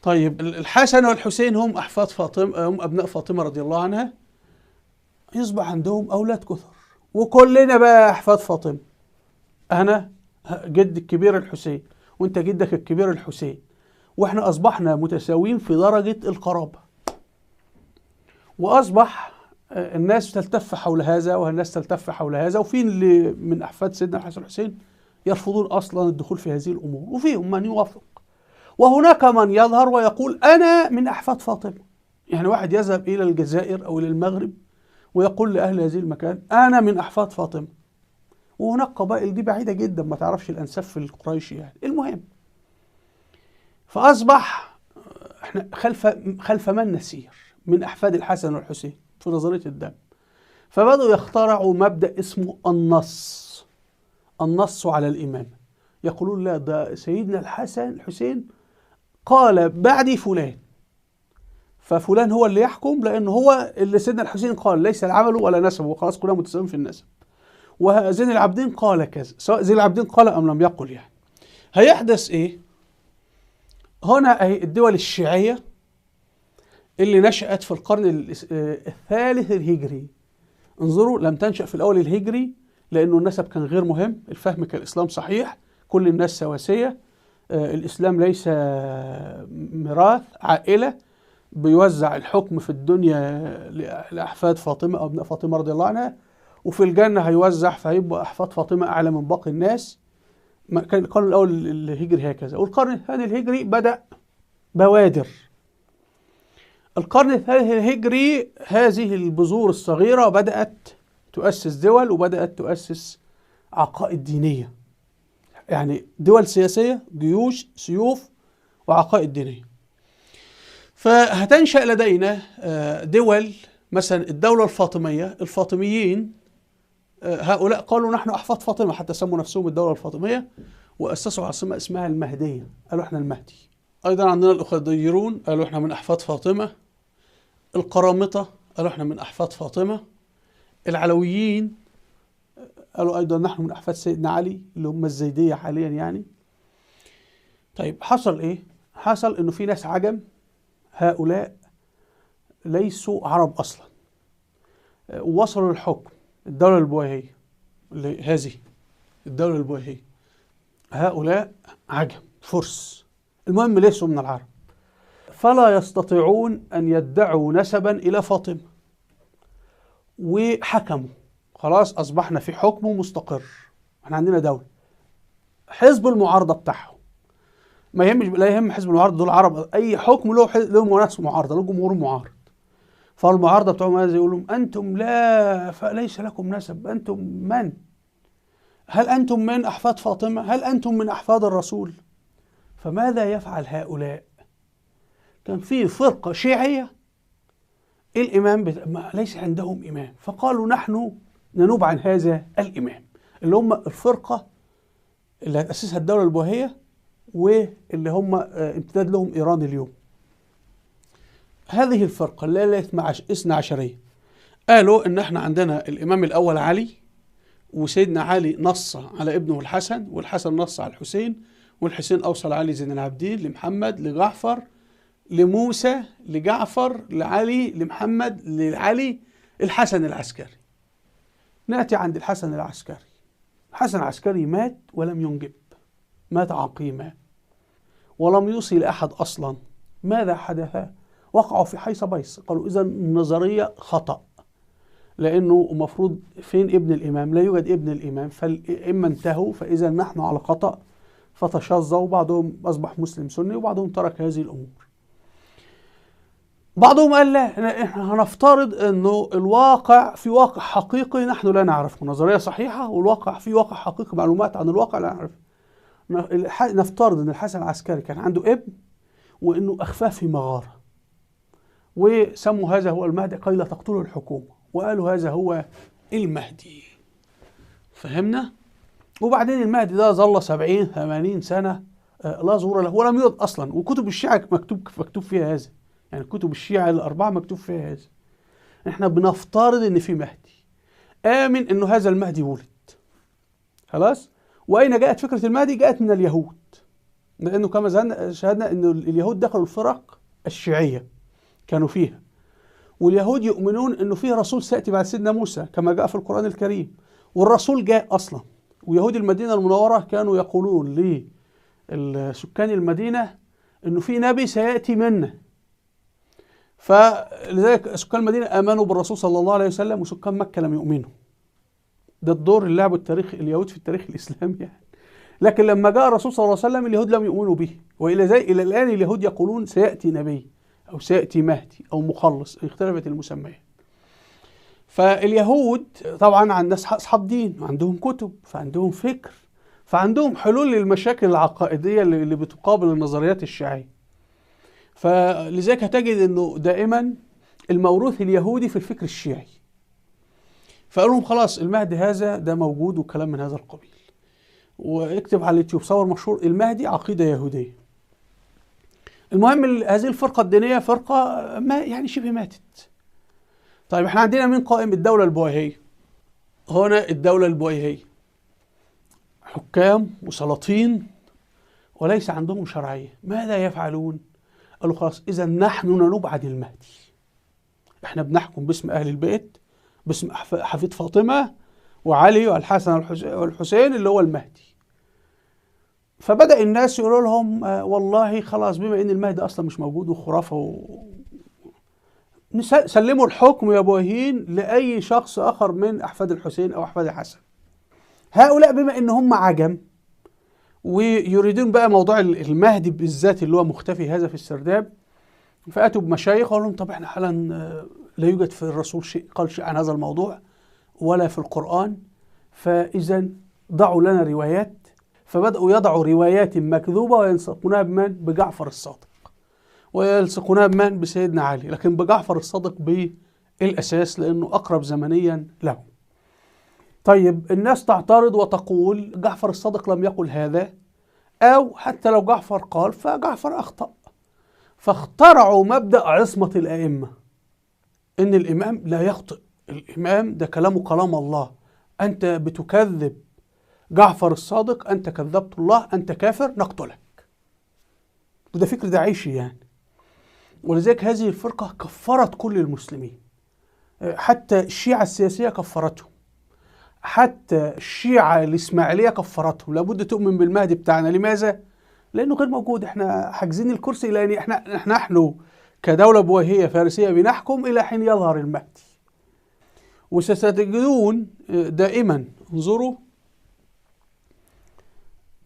طيب الحسن والحسين هم أحفاد فاطمة، هم أبناء فاطمة رضي الله عنها، يصبح عندهم أولاد كثر، وكلنا بقى أحفاد فاطمة. أنا جد الكبير الحسين، وأنت جدك الكبير الحسين، وإحنا أصبحنا متساويين في درجة القرابة. وأصبح الناس تلتف حول هذا والناس تلتف حول هذا، وفي اللي من أحفاد سيدنا الحسن والحسين يرفضون أصلا الدخول في هذه الأمور، وفيهم من يوافق، وهناك من يظهر ويقول أنا من أحفاد فاطمة. يعني واحد يذهب إلى الجزائر أو إلى المغرب ويقول لأهل هذه المكان أنا من أحفاد فاطمة. وهناك قبائل دي بعيدة جدا ما تعرفش الأنساب في القريش يعني. المهم فأصبح احنا خلف من نسير من أحفاد الحسن والحسين في نظرية الدم؟ فبدأوا يخترعوا مبدأ اسمه النص، النص على الإمامة. يقولون لا، ده سيدنا الحسن الحسين قال بعدي فلان، ففلان هو اللي يحكم، لأنه هو اللي سيدنا الحسين قال، ليس العمل ولا نسبه، وخلاص كلنا متساويين في النسب. وزين العابدين قال كذا، سواء زين العابدين قال أم لم يقل. يعني هيحدث إيه؟ هنا أهي الدول الشيعية اللي نشأت في القرن الثالث الهجري. انظروا، لم تنشأ في الأول الهجري لأنه النسب كان غير مهم، الفهم كان الإسلام صحيح، كل الناس سواسية، الإسلام ليس ميراث عائلة، بيوزع الحكم في الدنيا لأحفاد فاطمة أو أبناء فاطمة رضي الله عنها، وفي الجنة هيوزع فهيبقى أحفاد فاطمة أعلى من باقي الناس. كان القرن الأول الهجري هكذا، والقرن الثاني الهجري بدأ بوادر. القرن الثالث الهجري هذه البذور الصغيرة بدأت تؤسس دول، وبدأت تؤسس عقائد دينية، يعني دول سياسية، جيوش، سيوف، وعقائد دينية. فهتنشأ لدينا دول، مثلا الدولة الفاطمية. الفاطميين هؤلاء قالوا نحن أحفاد فاطمة، حتى سموا نفسهم الدولة الفاطمية، وأسسوا عاصمة اسمها المهدية، قالوا احنا المهدي. أيضا عندنا الأخديرون قالوا احنا من أحفاد فاطمة. القرامطة قالوا احنا من أحفاد فاطمة. العلويين قالوا أيضا نحن من أحفاد سيدنا علي، اللي هم الزيدية حاليا يعني. طيب حصل إيه؟ حصل إنه في ناس عجم، هؤلاء ليسوا عرب أصلا، وصلوا للحكم. الدولة البويهية، اللي هذه الدولة البويهية، هؤلاء عجم فرس، المهم ليسوا من العرب، فلا يستطيعون أن يدعوا نسبا إلى فاطمة، وحكموا. خلاص أصبحنا في حكم مستقر، احنا عندنا دولة. حزب المعارضة بتاعهم ما يهمش، لا يهم حزب المعارضة، دول عرب، أي حكم له ناس معارضة، له جمهور معارض. فالمعارضة بتوعهم هذا يقولوا أنتم لا، فليس لكم نسب، أنتم من؟ هل أنتم من أحفاد فاطمة؟ هل أنتم من أحفاد الرسول؟ فماذا يفعل هؤلاء؟ كان في فرقة شيعية، الإمام ليس عندهم إمام، فقالوا نحن ننوب عن هذا الإمام، اللي هم الفرقة اللي هتأسسها الدولة البويهية، واللي هم امتداد لهم إيران اليوم. هذه الفرقة اللي الاثنى عشرية قالوا إن احنا عندنا الإمام الأول علي، وسيدنا علي نص على ابنه الحسن، والحسن نص على الحسين، والحسين أوصل علي زين العابدين لمحمد لجعفر لموسى لجعفر لعلي لمحمد لعلي الحسن العسكري. نأتي عند الحسن العسكري. الحسن العسكري مات ولم ينجب، مات عقيما ولم يوصي لأحد أصلا. ماذا حدث؟ وقعوا في حيص بيص، قالوا إذا النظرية خطأ، لأنه المفروض فين ابن الإمام؟ لا يوجد ابن الإمام، فإما انتهوا، فإذا نحن على خطأ، فتشظوا، وبعضهم أصبح مسلم سني، وبعضهم ترك هذه الأمور. بعضهم قال لا، احنا هنفترض انه الواقع في واقع حقيقي نحن لا نعرفه، نظرية صحيحة والواقع في واقع حقيقي، معلومات عن الواقع لا نعرفه. نفترض ان الحسن العسكري كان عنده ابن، وانه اخفاه في مغارة، وسموا هذا هو المهدي كي لا تقتله الحكومة، وقالوا هذا هو المهدي. فهمنا؟ وبعدين المهدي ده ظل 70-80 سنة لا ظهور له ولم يولد أصلا، وكتب الشيعة مكتوب فيها هذا، يعني كتب الشيعة الأربعة مكتوب فيها هذا. احنا بنفترض ان في مهدي، آمن انه هذا المهدي ولد. خلاص؟ وأين جاءت فكرة المهدي؟ جاءت من اليهود، لأنه كما شاهدنا أن اليهود دخلوا الفرق الشيعية كانوا فيها، واليهود يؤمنون أنه فيه رسول سيأتي بعد سيدنا موسى كما جاء في القرآن الكريم، والرسول جاء أصلا. ويهود المدينة المنورة كانوا يقولون لسكان المدينة أنه في نبي سيأتي منا، فلذلك سكان المدينة آمنوا بالرسول صلى الله عليه وسلم، وسكان مكة لم يؤمنوا. ده الدور اللي لعبه التاريخ اليهود في التاريخ الإسلامي يعني. لكن لما جاء الرسول صلى الله عليه وسلم اليهود لم يؤمنوا به، وإلى زي إلى الآن اليهود يقولون سيأتي نبي أو سيأتي مهدي أو مخلص، اختلفت المسميات. فاليهود طبعا عند ناس أصحاب دين، وعندهم كتب، فعندهم فكر، فعندهم حلول للمشاكل العقائدية اللي بتقابل النظريات الشيعية. فلذلك هتجد أنه دائما الموروث اليهودي في الفكر الشيعي. فقالوا لهم خلاص المهدي هذا ده موجود وكلام من هذا القبيل. واكتب على اليوتيوب صور مشهور المهدي عقيدة يهودية. المهم هذه الفرقة الدينية فرقة ما يعني شبه ماتت. طيب احنا عندنا مين قائم؟ الدولة البويهية. هنا الدولة البويهية حكام وسلاطين وليس عندهم شرعية، ماذا يفعلون؟ قالوا خلاص إذا نحن ننوب عن المهدي، احنا بنحكم باسم أهل البيت، باسم حفيد فاطمة وعلي والحسن والحسين اللي هو المهدي. فبدأ الناس يقولوا لهم والله خلاص بما ان المهدي اصلا مش موجود وخرافه سلموا الحكم يا بويهيين لأي شخص آخر من أحفاد الحسين أو أحفاد الحسن. هؤلاء بما ان هم عجم ويريدون بقى موضوع المهدي بالذات اللي هو مختفي هذا في السرداب، فأتوا بمشايخ وقالوا لهم طب احنا حالا لا يوجد في الرسول شيء قال شيء عن هذا الموضوع ولا في القرآن، فإذا ضعوا لنا روايات. فبدأوا يضعوا روايات مكذوبة ويلصقونها بمن؟ بجعفر الصادق، ويلصقونها بمن؟ بسيدنا علي، لكن بجعفر الصادق بالأساس لأنه أقرب زمنيا له. طيب الناس تعترض وتقول جعفر الصادق لم يقل هذا، أو حتى لو جعفر قال فجعفر أخطأ. فاخترعوا مبدأ عصمة الأئمة، إن الإمام لا يخطئ، الإمام ده كلامه كلام الله، أنت بتكذب جعفر الصادق، أنت كذبت الله، أنت كافر، نقتلك. وده فكر داعشي يعني. ولذلك هذه الفرقة كفرت كل المسلمين، حتى الشيعة السياسية كفرتهم، حتى الشيعة الإسماعيلية كفرتهم. لابد تؤمن بالمهدي بتاعنا. لماذا؟ لأنه غير موجود، احنا حاجزين الكرسي، لأن احنا نحن كدولة بويهية فارسية بنحكم إلى حين يظهر المهدي. وستجدون دائما، انظروا،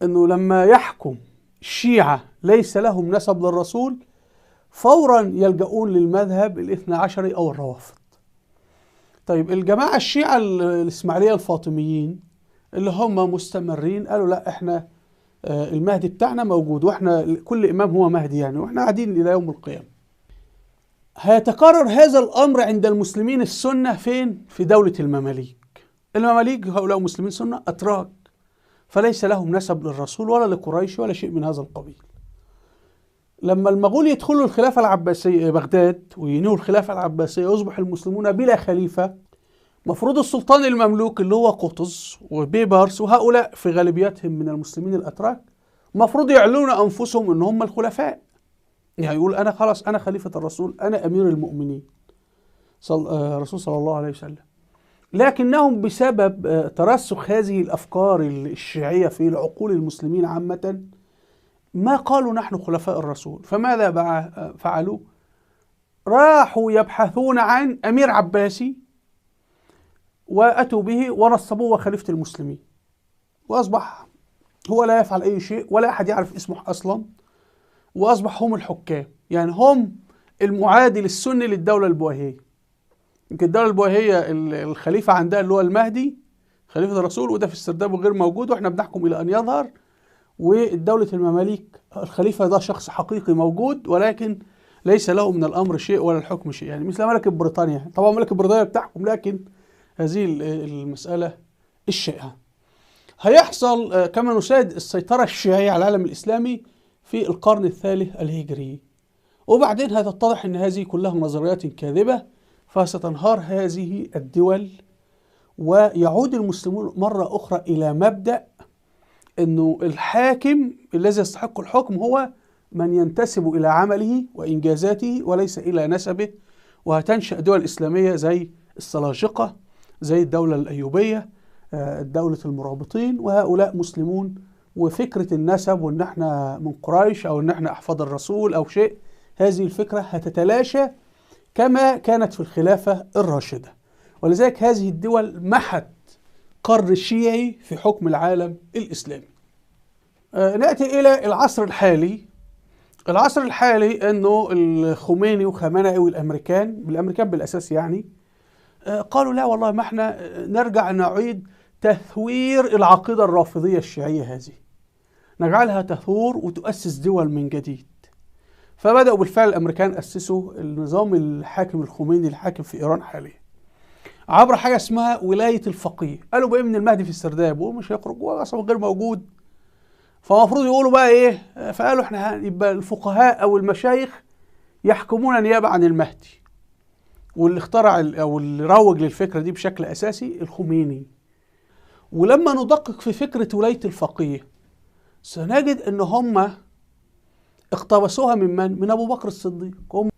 أنه لما يحكم الشيعة ليس لهم نسب للرسول فورا يلجؤون للمذهب الاثنى عشري أو الروافض. طيب الجماعة الشيعة الإسماعيلية الفاطميين اللي هم مستمرين قالوا لا، احنا المهدي بتاعنا موجود، واحنا كل إمام هو مهدي يعني، واحنا قاعدين إلى يوم القيامة. هيتكرر هذا الأمر عند المسلمين السنة فين؟ في دولة المماليك. المماليك هؤلاء مسلمين سنة أتراك، فليس لهم نسب للرسول ولا لقريش ولا شيء من هذا القبيل. لما المغول يدخلوا الخلافة العباسية بغداد وينهوا الخلافة العباسية يصبح المسلمون بلا خليفة. مفروض السلطان المملوك اللي هو قطز وبيبرس وهؤلاء في غالبيتهم من المسلمين الأتراك مفروض يعلنون أنفسهم إن هم الخلفاء، يعني يقول أنا خلاص أنا خليفة الرسول، أنا أمير المؤمنين الرسول صلى الله عليه وسلم. لكنهم بسبب ترسخ هذه الأفكار الشيعية في العقول المسلمين عامة ما قالوا نحن خلفاء الرسول. فماذا فعلوا؟ راحوا يبحثون عن أمير عباسي وأتوا به ونصبوه خليفة المسلمين، وأصبح هو لا يفعل أي شيء ولا أحد يعرف اسمه أصلا، وأصبح هم الحكام، يعني هم المعادل السني للدولة البويهية. يمكن الدولة البويهية الخليفة عندها اللي هو المهدي خليفة الرسول، وده في السرداب وغير موجود واحنا بنحكم إلى أن يظهر. والدولة المماليك الخليفة ده شخص حقيقي موجود، ولكن ليس له من الأمر شيء ولا الحكم شيء، يعني مثل ملكة بريطانيا. طبعا ملكة بريطانيا بتحكم، لكن هذه المسألة الشائعة. هيحصل كما نشاهد السيطرة الشيعية على العالم الإسلامي في القرن الثالث الهجري، وبعدين هتتضح أن هذه كلها نظريات كاذبة، فستنهار هذه الدول ويعود المسلمون مرة أخرى إلى مبدأ أنه الحاكم الذي يستحق الحكم هو من ينتسب إلى عمله وإنجازاته وليس إلى نسبه. وهتنشأ دول إسلامية زي السلاجقة، زي الدولة الأيوبية، دولة المرابطين، وهؤلاء مسلمون. وفكرة النسب وإن احنا من قريش أو إن احنا أحفاد الرسول أو شيء، هذه الفكرة هتتلاشى كما كانت في الخلافة الراشدة. ولذلك هذه الدول محت قرن شيعي في حكم العالم الإسلامي. نأتي إلى العصر الحالي. العصر الحالي أنه الخميني وخامنئي والأمريكان، بالأمريكان بالأساس يعني، قالوا لا والله ما احنا نرجع نعيد تثوير العقيدة الرافضية الشيعية هذه، نجعلها تثور وتؤسس دول من جديد. فبدأوا بالفعل الأمريكان أسسوا النظام الحاكم الخميني الحاكم في إيران حاليا عبر حاجة اسمها ولاية الفقيه. قالوا بقى من المهدي في السرداب ومش هيخرج وأصلا غير موجود، فالمفروض يقولوا بقى إيه؟ فقالوا إحنا يبقى الفقهاء أو المشايخ يحكمون نيابة عن المهدي. واللي اخترع أو اللي روج للفكرة دي بشكل أساسي الخميني. ولما ندقق في فكرة ولاية الفقيه سنجد إن هم اقتبسوها من من؟ من أبو بكر الصديق. هم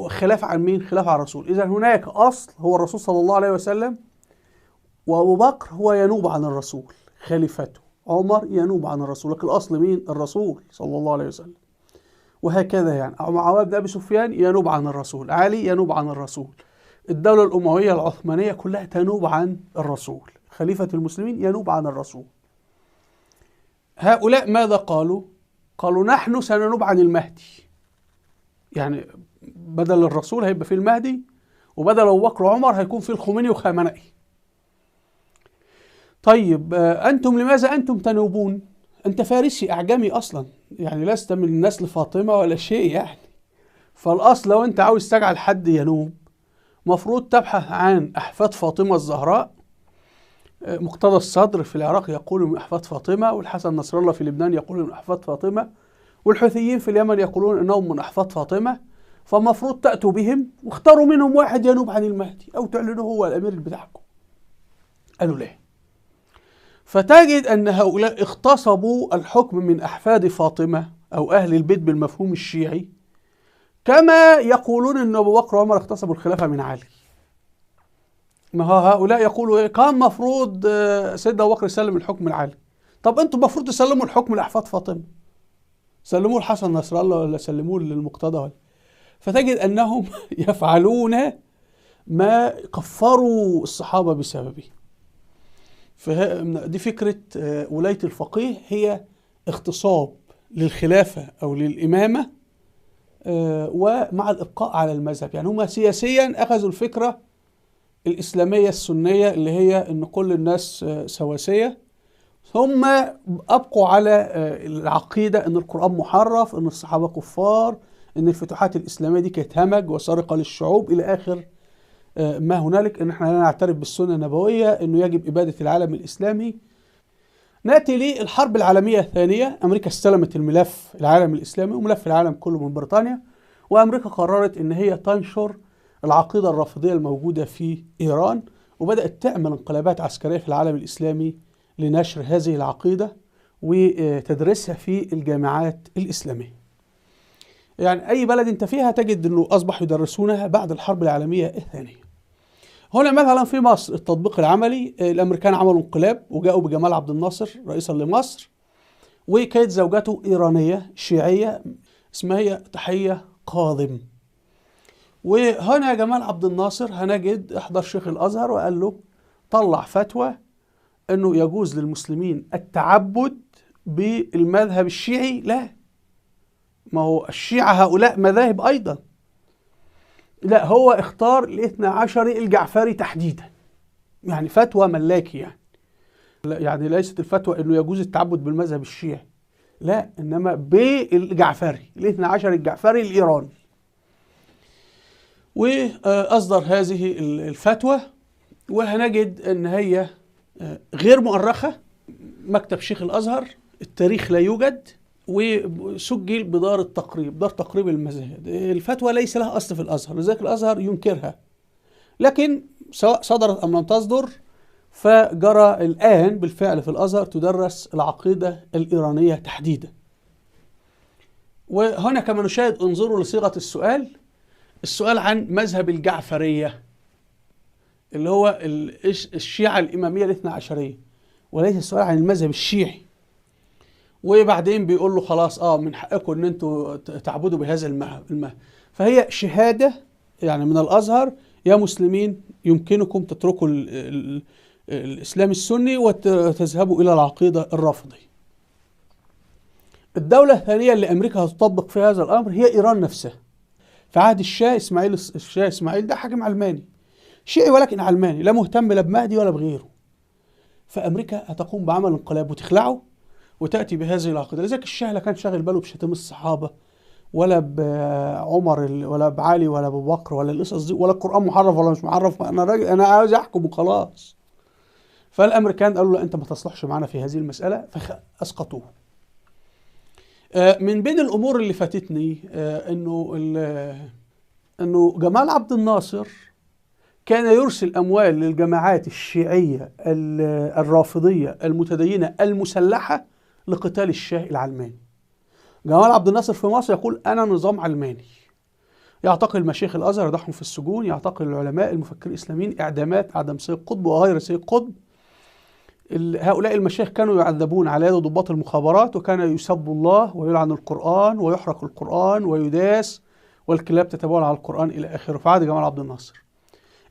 خلاف عن مين؟ خلاف عن الرسول. إذا هناك أصل هو الرسول صلى الله عليه وسلم، وأبو بكر هو ينوب عن الرسول خليفته، عمر ينوب عن الرسول، لكن الأصل مين؟ الرسول صلى الله عليه وسلم. وهكذا يعني معاوية بن أبي سفيان ينوب عن الرسول، علي ينوب عن الرسول، الدولة الأموية العثمانية كلها تنوب عن الرسول، خليفة المسلمين ينوب عن الرسول. هؤلاء ماذا قالوا؟ قالوا نحن سننوب عن المهدي. يعني بدل الرسول هيبقى فيه المهدي، وبدل أبو بكر وعمر هيكون فيه الخميني وخامنئي. طيب أنتم لماذا أنتم تنوبون؟ أنت فارسي أعجمي أصلا، يعني لست من نسل فاطمة ولا شيء يعني. فالأصل لو أنت عاوز تجعل حد ينوب مفروض تبحث عن أحفاد فاطمة الزهراء. مقتدى الصدر في العراق يقول من أحفاد فاطمة، والحسن نصر الله في لبنان يقول من أحفاد فاطمة، والحوثيين في اليمن يقولون أنهم من أحفاد فاطمة. فالمفروض تأتوا بهم واختاروا منهم واحد ينوب عن المهدي أو تعلنوه هو الأمير بتاعكم. قالوا ليه؟ فتجد أن هؤلاء اغتصبوا الحكم من أحفاد فاطمة أو أهل البيت بالمفهوم الشيعي، كما يقولون أن أبو بكر وعمر اغتصبوا الخلافة من علي. ما هؤلاء يقولوا إيه؟ كان مفروض سيدنا أبو بكر يسلم الحكم لعلي. طب أنتم المفروض تسلموا الحكم لأحفاد فاطمة، سلموه لحسن نصر الله ولا سلموه للمقتدى ولا. فتجد أنهم يفعلون ما كفروا الصحابة بسببه. فدي فكرة ولاية الفقيه، هي اغتصاب للخلافة أو للإمامة ومع الإبقاء على المذهب. يعني هم سياسيا أخذوا الفكرة الإسلامية السنية اللي هي أن كل الناس سواسية، ثم أبقوا على العقيدة أن القرآن محرف، أن الصحابة كفار، أن الفتوحات الإسلامية دي كانت همج وسرقة للشعوب إلى آخر ما هنالك، أن احنا لا نعترف بالسنة النبوية، أنه يجب إبادة العالم الإسلامي. نأتي للحرب العالمية الثانية. أمريكا استلمت الملف العالم الإسلامي وملف العالم كله من بريطانيا، وأمريكا قررت أن هي تنشر العقيدة الرافضية الموجودة في إيران، وبدأت تعمل انقلابات عسكرية في العالم الإسلامي لنشر هذه العقيدة وتدرسها في الجامعات الإسلامية. يعني أي بلد أنت فيها تجد أنه أصبح يدرسونها بعد الحرب العالمية الثانية. هنا مثلا في مصر التطبيق العملي، الأمريكان عملوا انقلاب وجاءوا بجمال عبد الناصر رئيسا لمصر، وكانت زوجته إيرانية شيعية اسمها هي تحية قاظم. وهنا جمال عبد الناصر هنجد احضر شيخ الأزهر وقال له طلع فتوى أنه يجوز للمسلمين التعبد بالمذهب الشيعي. لا، ما هو الشيعة هؤلاء مذاهب أيضا. لا، هو اختار الاثنى عشري الجعفري تحديدا، يعني فتوى ملاكي. يعني ليست الفتوى أنه يجوز التعبد بالمذهب الشيعي، لا، إنما بالجعفري، الاثنى عشر الجعفري الإيراني. وأصدر هذه الفتوى، وهنجد أن هي غير مؤرخة، مكتب شيخ الأزهر، التاريخ لا يوجد، وسجل بدار التقريب، دار تقريب المذاهب. الفتوى ليس لها أصل في الأزهر، لذلك الأزهر ينكرها، لكن سواء صدرت أم لم تصدر فجرى الآن بالفعل في الأزهر تدرس العقيدة الإيرانية تحديدا. وهنا كما نشاهد انظروا لصيغة السؤال، السؤال عن مذهب الجعفرية اللي هو الشيعة الإمامية الاثنى عشرية، وليس السؤال عن المذهب الشيعي. وبعدين بيقول له خلاص من حقكم ان انتوا تعبدوا بهذا المذهب. فهي شهادة يعني من الأزهر، يا مسلمين يمكنكم تتركوا الإسلام السني وتذهبوا إلى العقيدة الرافضية. الدولة الثانية اللي أمريكا هتطبق في هذا الأمر هي إيران نفسها. في عهد الشاه إسماعيل، الشاه إسماعيل ده حاكم علماني شيعي ولكن علماني، لا مهتم لا بمهدي ولا بغيره. فأمريكا هتقوم بعمل انقلاب وتخلعه وتأتي بهذه العقيدة. لذلك الشاه لا كان شاغل باله بشتم الصحابة ولا بعمر ولا بعلي ولا ابو بكر ولا القصص دي، ولا القرآن محرف ولا مش محرف، انا راجل انا عاوز احكم وخلاص. فالامريكان قالوا له انت ما تصلحش معانا في هذه المسألة، فاسقطوه. من بين الامور اللي فاتتني انه جمال عبد الناصر كان يرسل اموال للجماعات الشيعية الرافضية المتدينة المسلحة لقتال الشاه العلماني. جمال عبد الناصر في مصر يقول أنا نظام علماني، يعتقل مشايخ الأزهر يضعهم في السجون، يعتقل العلماء المفكرين الإسلاميين، إعدامات، أعدام سيد قطب وغير سيد قطب. هؤلاء المشايخ كانوا يعذبون على يد ضباط المخابرات، وكان يسب الله ويلعن القرآن ويحرق القرآن ويداس والكلاب تتبول على القرآن إلى آخره. في عهد جمال عبد الناصر.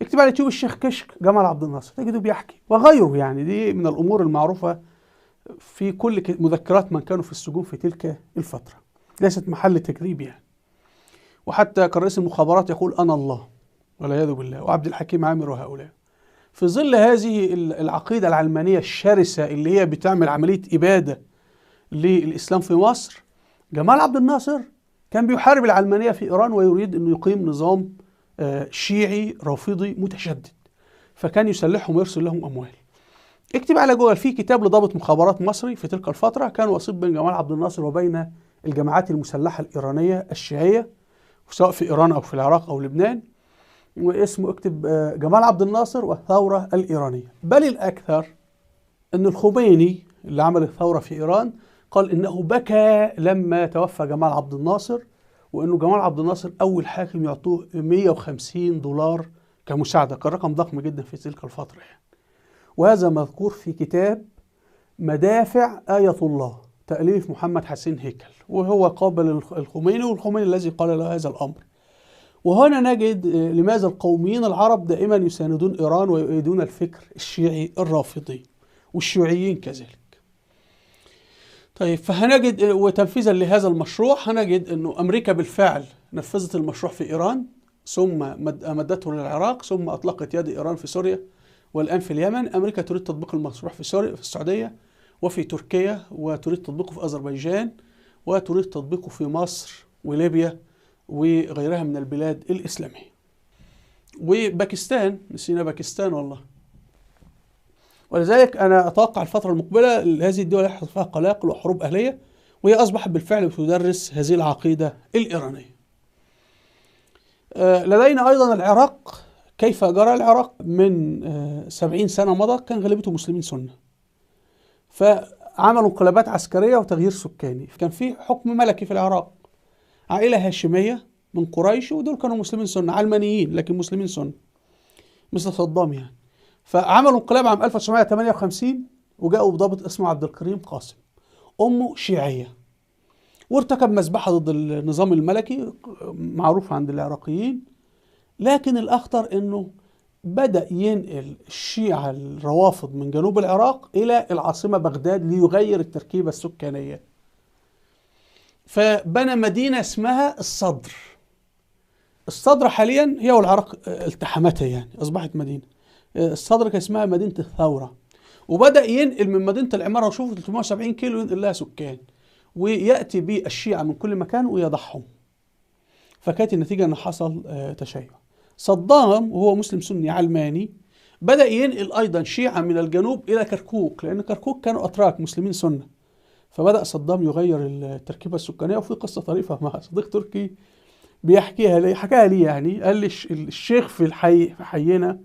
اكتب على اليوتيوب الشيخ كشك جمال عبد الناصر تجده بيحكي وغيره، يعني دي من الأمور المعروفة في كل مذكرات من كانوا في السجون في تلك الفترة، ليست محل تجريب يعني. وحتى كان رئيس المخابرات يقول أنا الله والعياذ بالله، وعبد الحكيم عامر وهؤلاء. في ظل هذه العقيدة العلمانية الشرسة اللي هي بتعمل عملية إبادة للإسلام في مصر، جمال عبد الناصر كان بيحارب العلمانية في إيران ويريد أنه يقيم نظام شيعي رافضي متشدد، فكان يسلحهم ويرسل لهم أموال. اكتب على جوجل في كتاب لضابط مخابرات مصري في تلك الفترة كان وسيط بين جمال عبد الناصر وبين الجماعات المسلحة الإيرانية الشيعية سواء في إيران أو في العراق أو لبنان، واسمه اكتب جمال عبد الناصر والثورة الإيرانية. بل الأكثر أن الخميني اللي عمل الثورة في إيران قال إنه بكى لما توفى جمال عبد الناصر، وإنه جمال عبد الناصر أول حاكم يعطوه $150 كمساعدة، كان رقم ضخم جدا في تلك الفترة يعني. وهذا مذكور في كتاب مدافع آية الله تأليف محمد حسين هيكل، وهو قابل الخميني، والخميني الذي قال له هذا الأمر. وهنا نجد لماذا القوميين العرب دائما يساندون إيران ويؤيدون الفكر الشيعي الرافضي والشيوعيين كذلك. طيب، فهنجد وتنفيذا لهذا المشروع هنجد أنه أمريكا بالفعل نفذت المشروع في إيران، ثم مدته للعراق، ثم أطلقت يد إيران في سوريا، والآن في اليمن. أمريكا تريد تطبيق المشروع في سوريا، في السعودية، وفي تركيا، وتريد تطبيقه في أذربيجان، وتريد تطبيقه في مصر وليبيا وغيرها من البلاد الإسلامية. وباكستان، نسينا باكستان والله. ولذلك أنا أتوقع الفترة المقبلة هذه الدول يحصل فيها قلاقل وحروب أهلية، وهي أصبحت بالفعل بتدرس هذه العقيدة الإيرانية. لدينا أيضا العراق. كيف جرى العراق من 70 سنة مضى؟ كان غالبيته مسلمين سنة، فعملوا انقلابات عسكرية وتغيير سكاني. كان في حكم ملكي في العراق، عائلة هاشمية من قريش، ودول كانوا مسلمين سنة علمانيين لكن مسلمين سنة مثل صدام يعني. فعملوا انقلاب عام 1958 وجاءوا بضابط اسمه عبد الكريم قاسم، أمه شيعية، وارتكب مذبحة ضد النظام الملكي معروف عند العراقيين. لكن الأخطر أنه بدأ ينقل الشيعة الروافض من جنوب العراق إلى العاصمة بغداد ليغير التركيبة السكانية، فبنى مدينة اسمها الصدر. الصدر حاليا هي والعراق التحمتها يعني، أصبحت مدينة. الصدر كان اسمها مدينة الثورة. وبدأ ينقل من مدينة العمارة، وشوفوا 370 كيلو ينقل لها سكان، ويأتي بالشيعة من كل مكان ويضعهم. فكانت النتيجة أن حصل تشيع. صدام وهو مسلم سني علماني بدأ ينقل أيضا شيعة من الجنوب إلى كركوك، لأن كركوك كانوا أتراك مسلمين سنة. فبدأ صدام يغير التركيبة السكانية. وفي قصة طريفة مع صديق تركي بيحكيها لي، حكاها لي يعني، قال لي الشيخ في الحي في حينا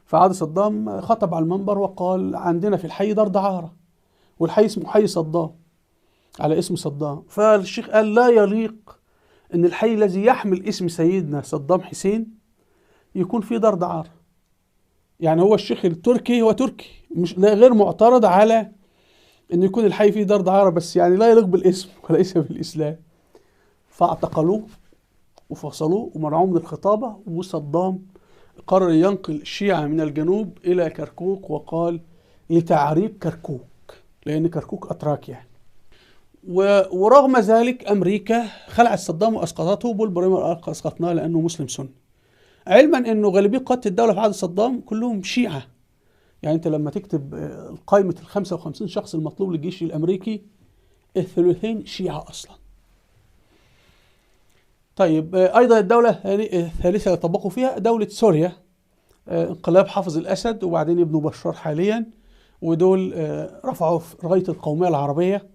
فعاد صدام خطب على المنبر وقال عندنا في الحي دار دعارة، والحي اسمه حي صدام على اسم صدام. فالشيخ قال لا يليق ان الحي الذي يحمل اسم سيدنا صدام حسين يكون فيه دار دعارة. يعني هو الشيخ التركي هو تركي، مش لا غير معترض على ان يكون الحي فيه دار دعارة، بس يعني لا يليق بالاسم وليس بالاسلام. فاعتقلوه وفصلوه ومنعوه من الخطابة. وصدام قرر ينقل الشيعة من الجنوب إلى كركوك، وقال لتعريب كركوك لأن كركوك أتراك يعني. ورغم ذلك أمريكا خلعت صدام وأسقطته. بول بريمر أسقطناه لأنه مسلم سني، علما أنه غالبية قادة الدولة في عهد صدام كلهم شيعة. يعني أنت لما تكتب قائمة ال 55 شخص المطلوب للجيش الأمريكي، الثلثين شيعة أصلا. طيب أيضا الدولة الثالثة اللي طبقوا فيها دولة سوريا، انقلاب حافظ الأسد وبعدين ابنه بشار حاليا، ودول رفعوا راية القومية العربية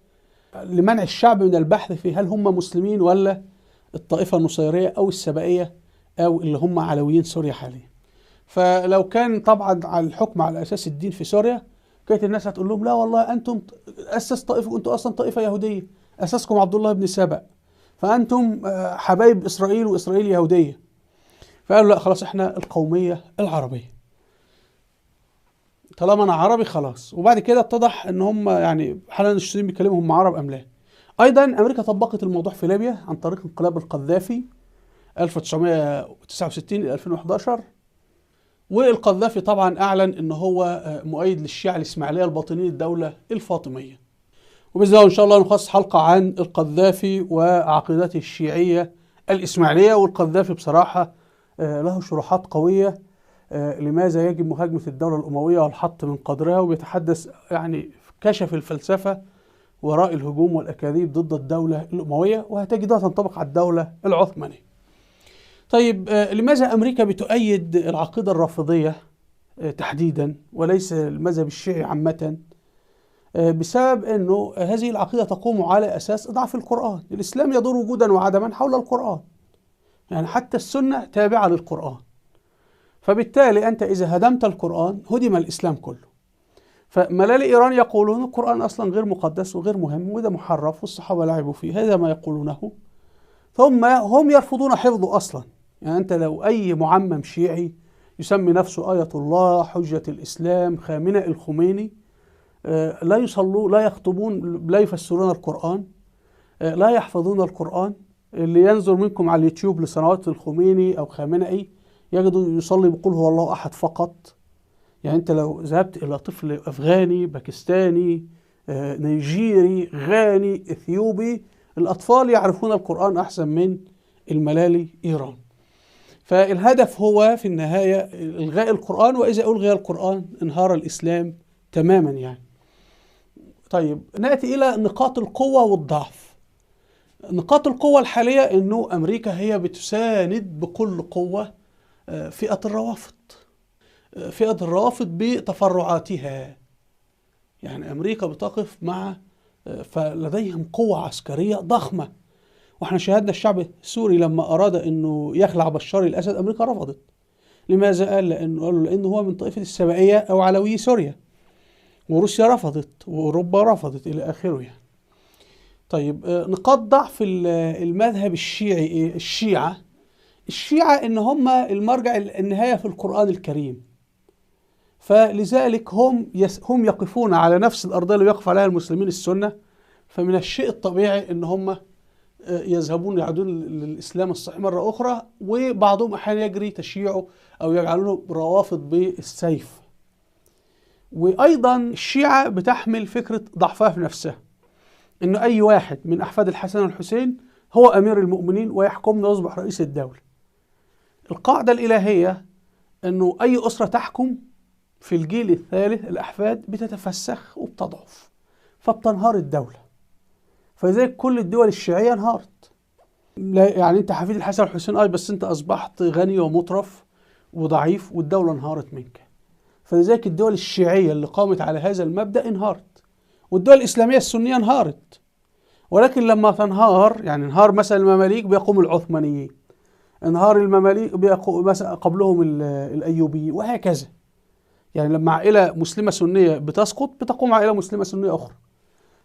لمنع الشعب من البحث في هل هم مسلمين ولا الطائفة النصيرية أو السبائية أو اللي هم علويين سوريا حاليا. فلو كان طبعا على الحكم على أساس الدين في سوريا كانت الناس هتقول لهم لا والله أنتم أسس طائفة، أنتم أصلا طائفة يهودية، أسسكم عبد الله بن سبأ، فأنتم حبايب إسرائيل وإسرائيل يهودية. فقالوا لا خلاص احنا القومية العربية، طالما انا عربي خلاص. وبعد كده اتضح ان هم يعني حالا السوريين بيتكلموا هم عرب ام لا. ايضا امريكا طبقت الموضوع في ليبيا عن طريق انقلاب القذافي 1969 الى 2011، والقذافي طبعا اعلن ان هو مؤيد للشيعة الاسماعيلية الباطنيين الدولة الفاطمية. وبإذن الله ان شاء الله نخصص حلقة عن القذافي وعقيدته الشيعية الاسماعيلية. والقذافي بصراحة له شروحات قوية لماذا يجب مهاجمة الدولة الأموية والحط من قدرها، وبيتحدث يعني كشف الفلسفة وراء الهجوم والأكاذيب ضد الدولة الأموية، وهتجدها تنطبق على الدولة العثمانية. طيب لماذا أمريكا بتؤيد العقيدة الرافضية تحديدا وليس المذهب الشيعي عامة؟ بسبب أنه هذه العقيدة تقوم على أساس إضعاف القرآن. الإسلام يدور وجودا وعدما حول القرآن، يعني حتى السنة تابعة للقرآن، فبالتالي أنت إذا هدمت القرآن هدم الإسلام كله. فملالي إيران يقولون القرآن أصلا غير مقدس وغير مهم وده محرف والصحابة لعبوا فيه، هذا ما يقولونه. ثم هم يرفضون حفظه أصلا. يعني أنت لو أي معمم شيعي يسمي نفسه آية الله، حجة الإسلام، خامنئي الخميني، لا يصلون، لا يخطبون، لا يفسرون القرآن، لا يحفظون القرآن. اللي ينظر منكم على اليوتيوب لصلوات الخميني أو خامنئي يجدوا يصلي بقول هو الله أحد فقط. يعني أنت لو ذهبت إلى طفل أفغاني، باكستاني، نيجيري، غاني، إثيوبي، الأطفال يعرفون القرآن أحسن من الملالي إيران. فالهدف هو في النهاية إلغاء القرآن، وإذا ألغي القرآن انهار الإسلام تماما يعني. طيب نأتي إلى نقاط القوة والضعف. نقاط القوة الحالية أنه أمريكا هي بتساند بكل قوة فئة الروافض، فئة الروافض بتفرعاتها. يعني أمريكا بتقف مع، فلديهم قوة عسكرية ضخمة. واحنا شاهدنا الشعب السوري لما أراد أنه يخلع بشار الأسد أمريكا رفضت. لماذا؟ قال لأنه هو من طائفة السبائية أو علوي سوريا، وروسيا رفضت وأوروبا رفضت إلى آخره يعني. طيب نقاط ضعف المذهب الشيعي إيه؟ الشيعة إن هم المرجع النهاية في القرآن الكريم، فلذلك هم يقفون على نفس الأرضية اللي يقف عليها المسلمين السنة. فمن الشيء الطبيعي إن هم يذهبون يعودون للإسلام الصحيح مرة أخرى، وبعضهم أحيانا يجري تشييعه أو يجعلونه روافض بالسيف. وأيضا الشيعة بتحمل فكرة ضعفها في نفسها، إنه أي واحد من أحفاد الحسن والحسين هو أمير المؤمنين ويحكمنا ويصبح رئيس الدولة. القاعدة الإلهية إنه أي أسرة تحكم في الجيل الثالث الأحفاد بتتفسخ وبتضعف، فبتنهار الدولة. فلذلك كل الدول الشيعية انهارت. لا يعني أنت حفيد الحسن والحسين بس أنت أصبحت غني ومترف وضعيف والدولة انهارت منك. فلذلك الدول الشيعية اللي قامت على هذا المبدأ انهارت، والدول الإسلامية السنية انهارت. ولكن لما تنهار، يعني انهار مثلا المماليك بيقوم العثمانيين، انهار المماليك بيقوم مثلا قبلهم الأيوبيين، وهكذا. يعني لما عائلة مسلمة سنية بتسقط بتقوم عائلة مسلمة سنية أخرى.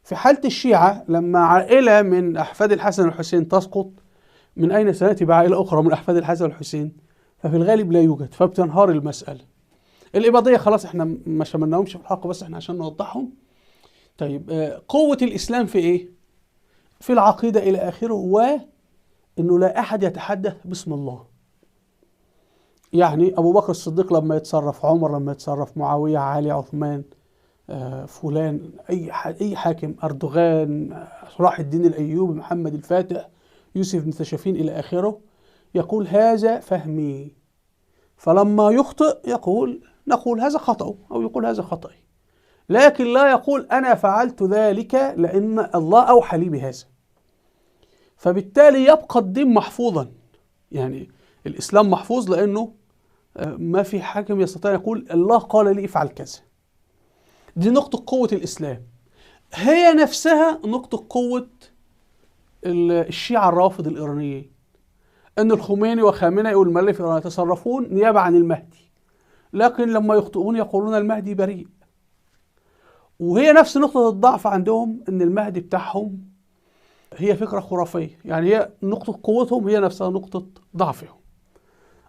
في حالة الشيعة لما عائلة من أحفاد الحسن والحسين تسقط، من أين سنأتي بعائلة أخرى من أحفاد الحسن والحسين؟ ففي الغالب لا يوجد، فبتنهار المسألة. الإباضية خلاص احنا ما شملناهمش في الحلقة، بس احنا عشان نوضحهم. طيب قوة الإسلام في إيه؟ في العقيدة إلى آخره، وإنه لا أحد يتحدث باسم الله. يعني أبو بكر الصديق لما يتصرف، عمر لما يتصرف، معاوية، علي، عثمان، فلان، أي حاكم، أردوغان، صلاح الدين الأيوبي، محمد الفاتح، يوسف بن تاشفين إلى آخره، يقول هذا فهمي. فلما يخطئ يقول، نقول هذا خطأه أو يقول هذا خطأي، لكن لا يقول أنا فعلت ذلك لأن الله أوحى لي بهذا. فبالتالي يبقى الدين محفوظا. يعني الإسلام محفوظ لأنه ما في حاكم يستطيع يقول الله قال لي افعل كذا. دي نقطة قوة الإسلام، هي نفسها نقطة قوة الشيعة الرافض الإيرانيين، أن الخميني وخامنئي والملك في إيران يتصرفون نيابة عن المهدي، لكن لما يخطئون يقولون المهدي بريء. وهي نفس نقطة الضعف عندهم، أن المهدي بتاعهم هي فكرة خرافية، يعني هي نقطة قوتهم هي نفسها نقطة ضعفهم.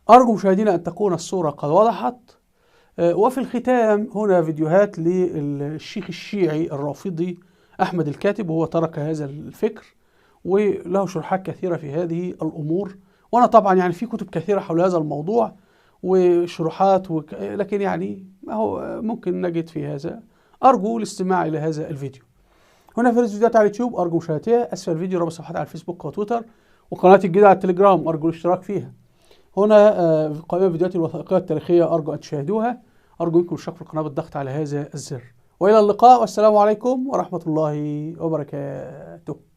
أرجو مشاهدينا أن تكون الصورة قد وضحت. وفي الختام هنا فيديوهات للشيخ الشيعي الرافضي أحمد الكاتب، وهو ترك هذا الفكر وله شروحات كثيرة في هذه الأمور، وأنا طبعا يعني في كتب كثيرة حول هذا الموضوع وشروحات لكن يعني ما هو ممكن نجد في هذا. أرجو الاستماع إلى هذا الفيديو. هنا في فيديوهات على اليوتيوب أرجو مشاهدتها، أسفل الفيديو رابط صفحات على الفيسبوك وتويتر، وقناتي الجديدة على التليجرام أرجو الاشتراك فيها. هنا قائمة فيديوهات الوثائقية التاريخية أرجو أن تشاهدوها. أرجو منكم الاشتراك في القناة بالضغط على هذا الزر. وإلى اللقاء، والسلام عليكم ورحمة الله وبركاته.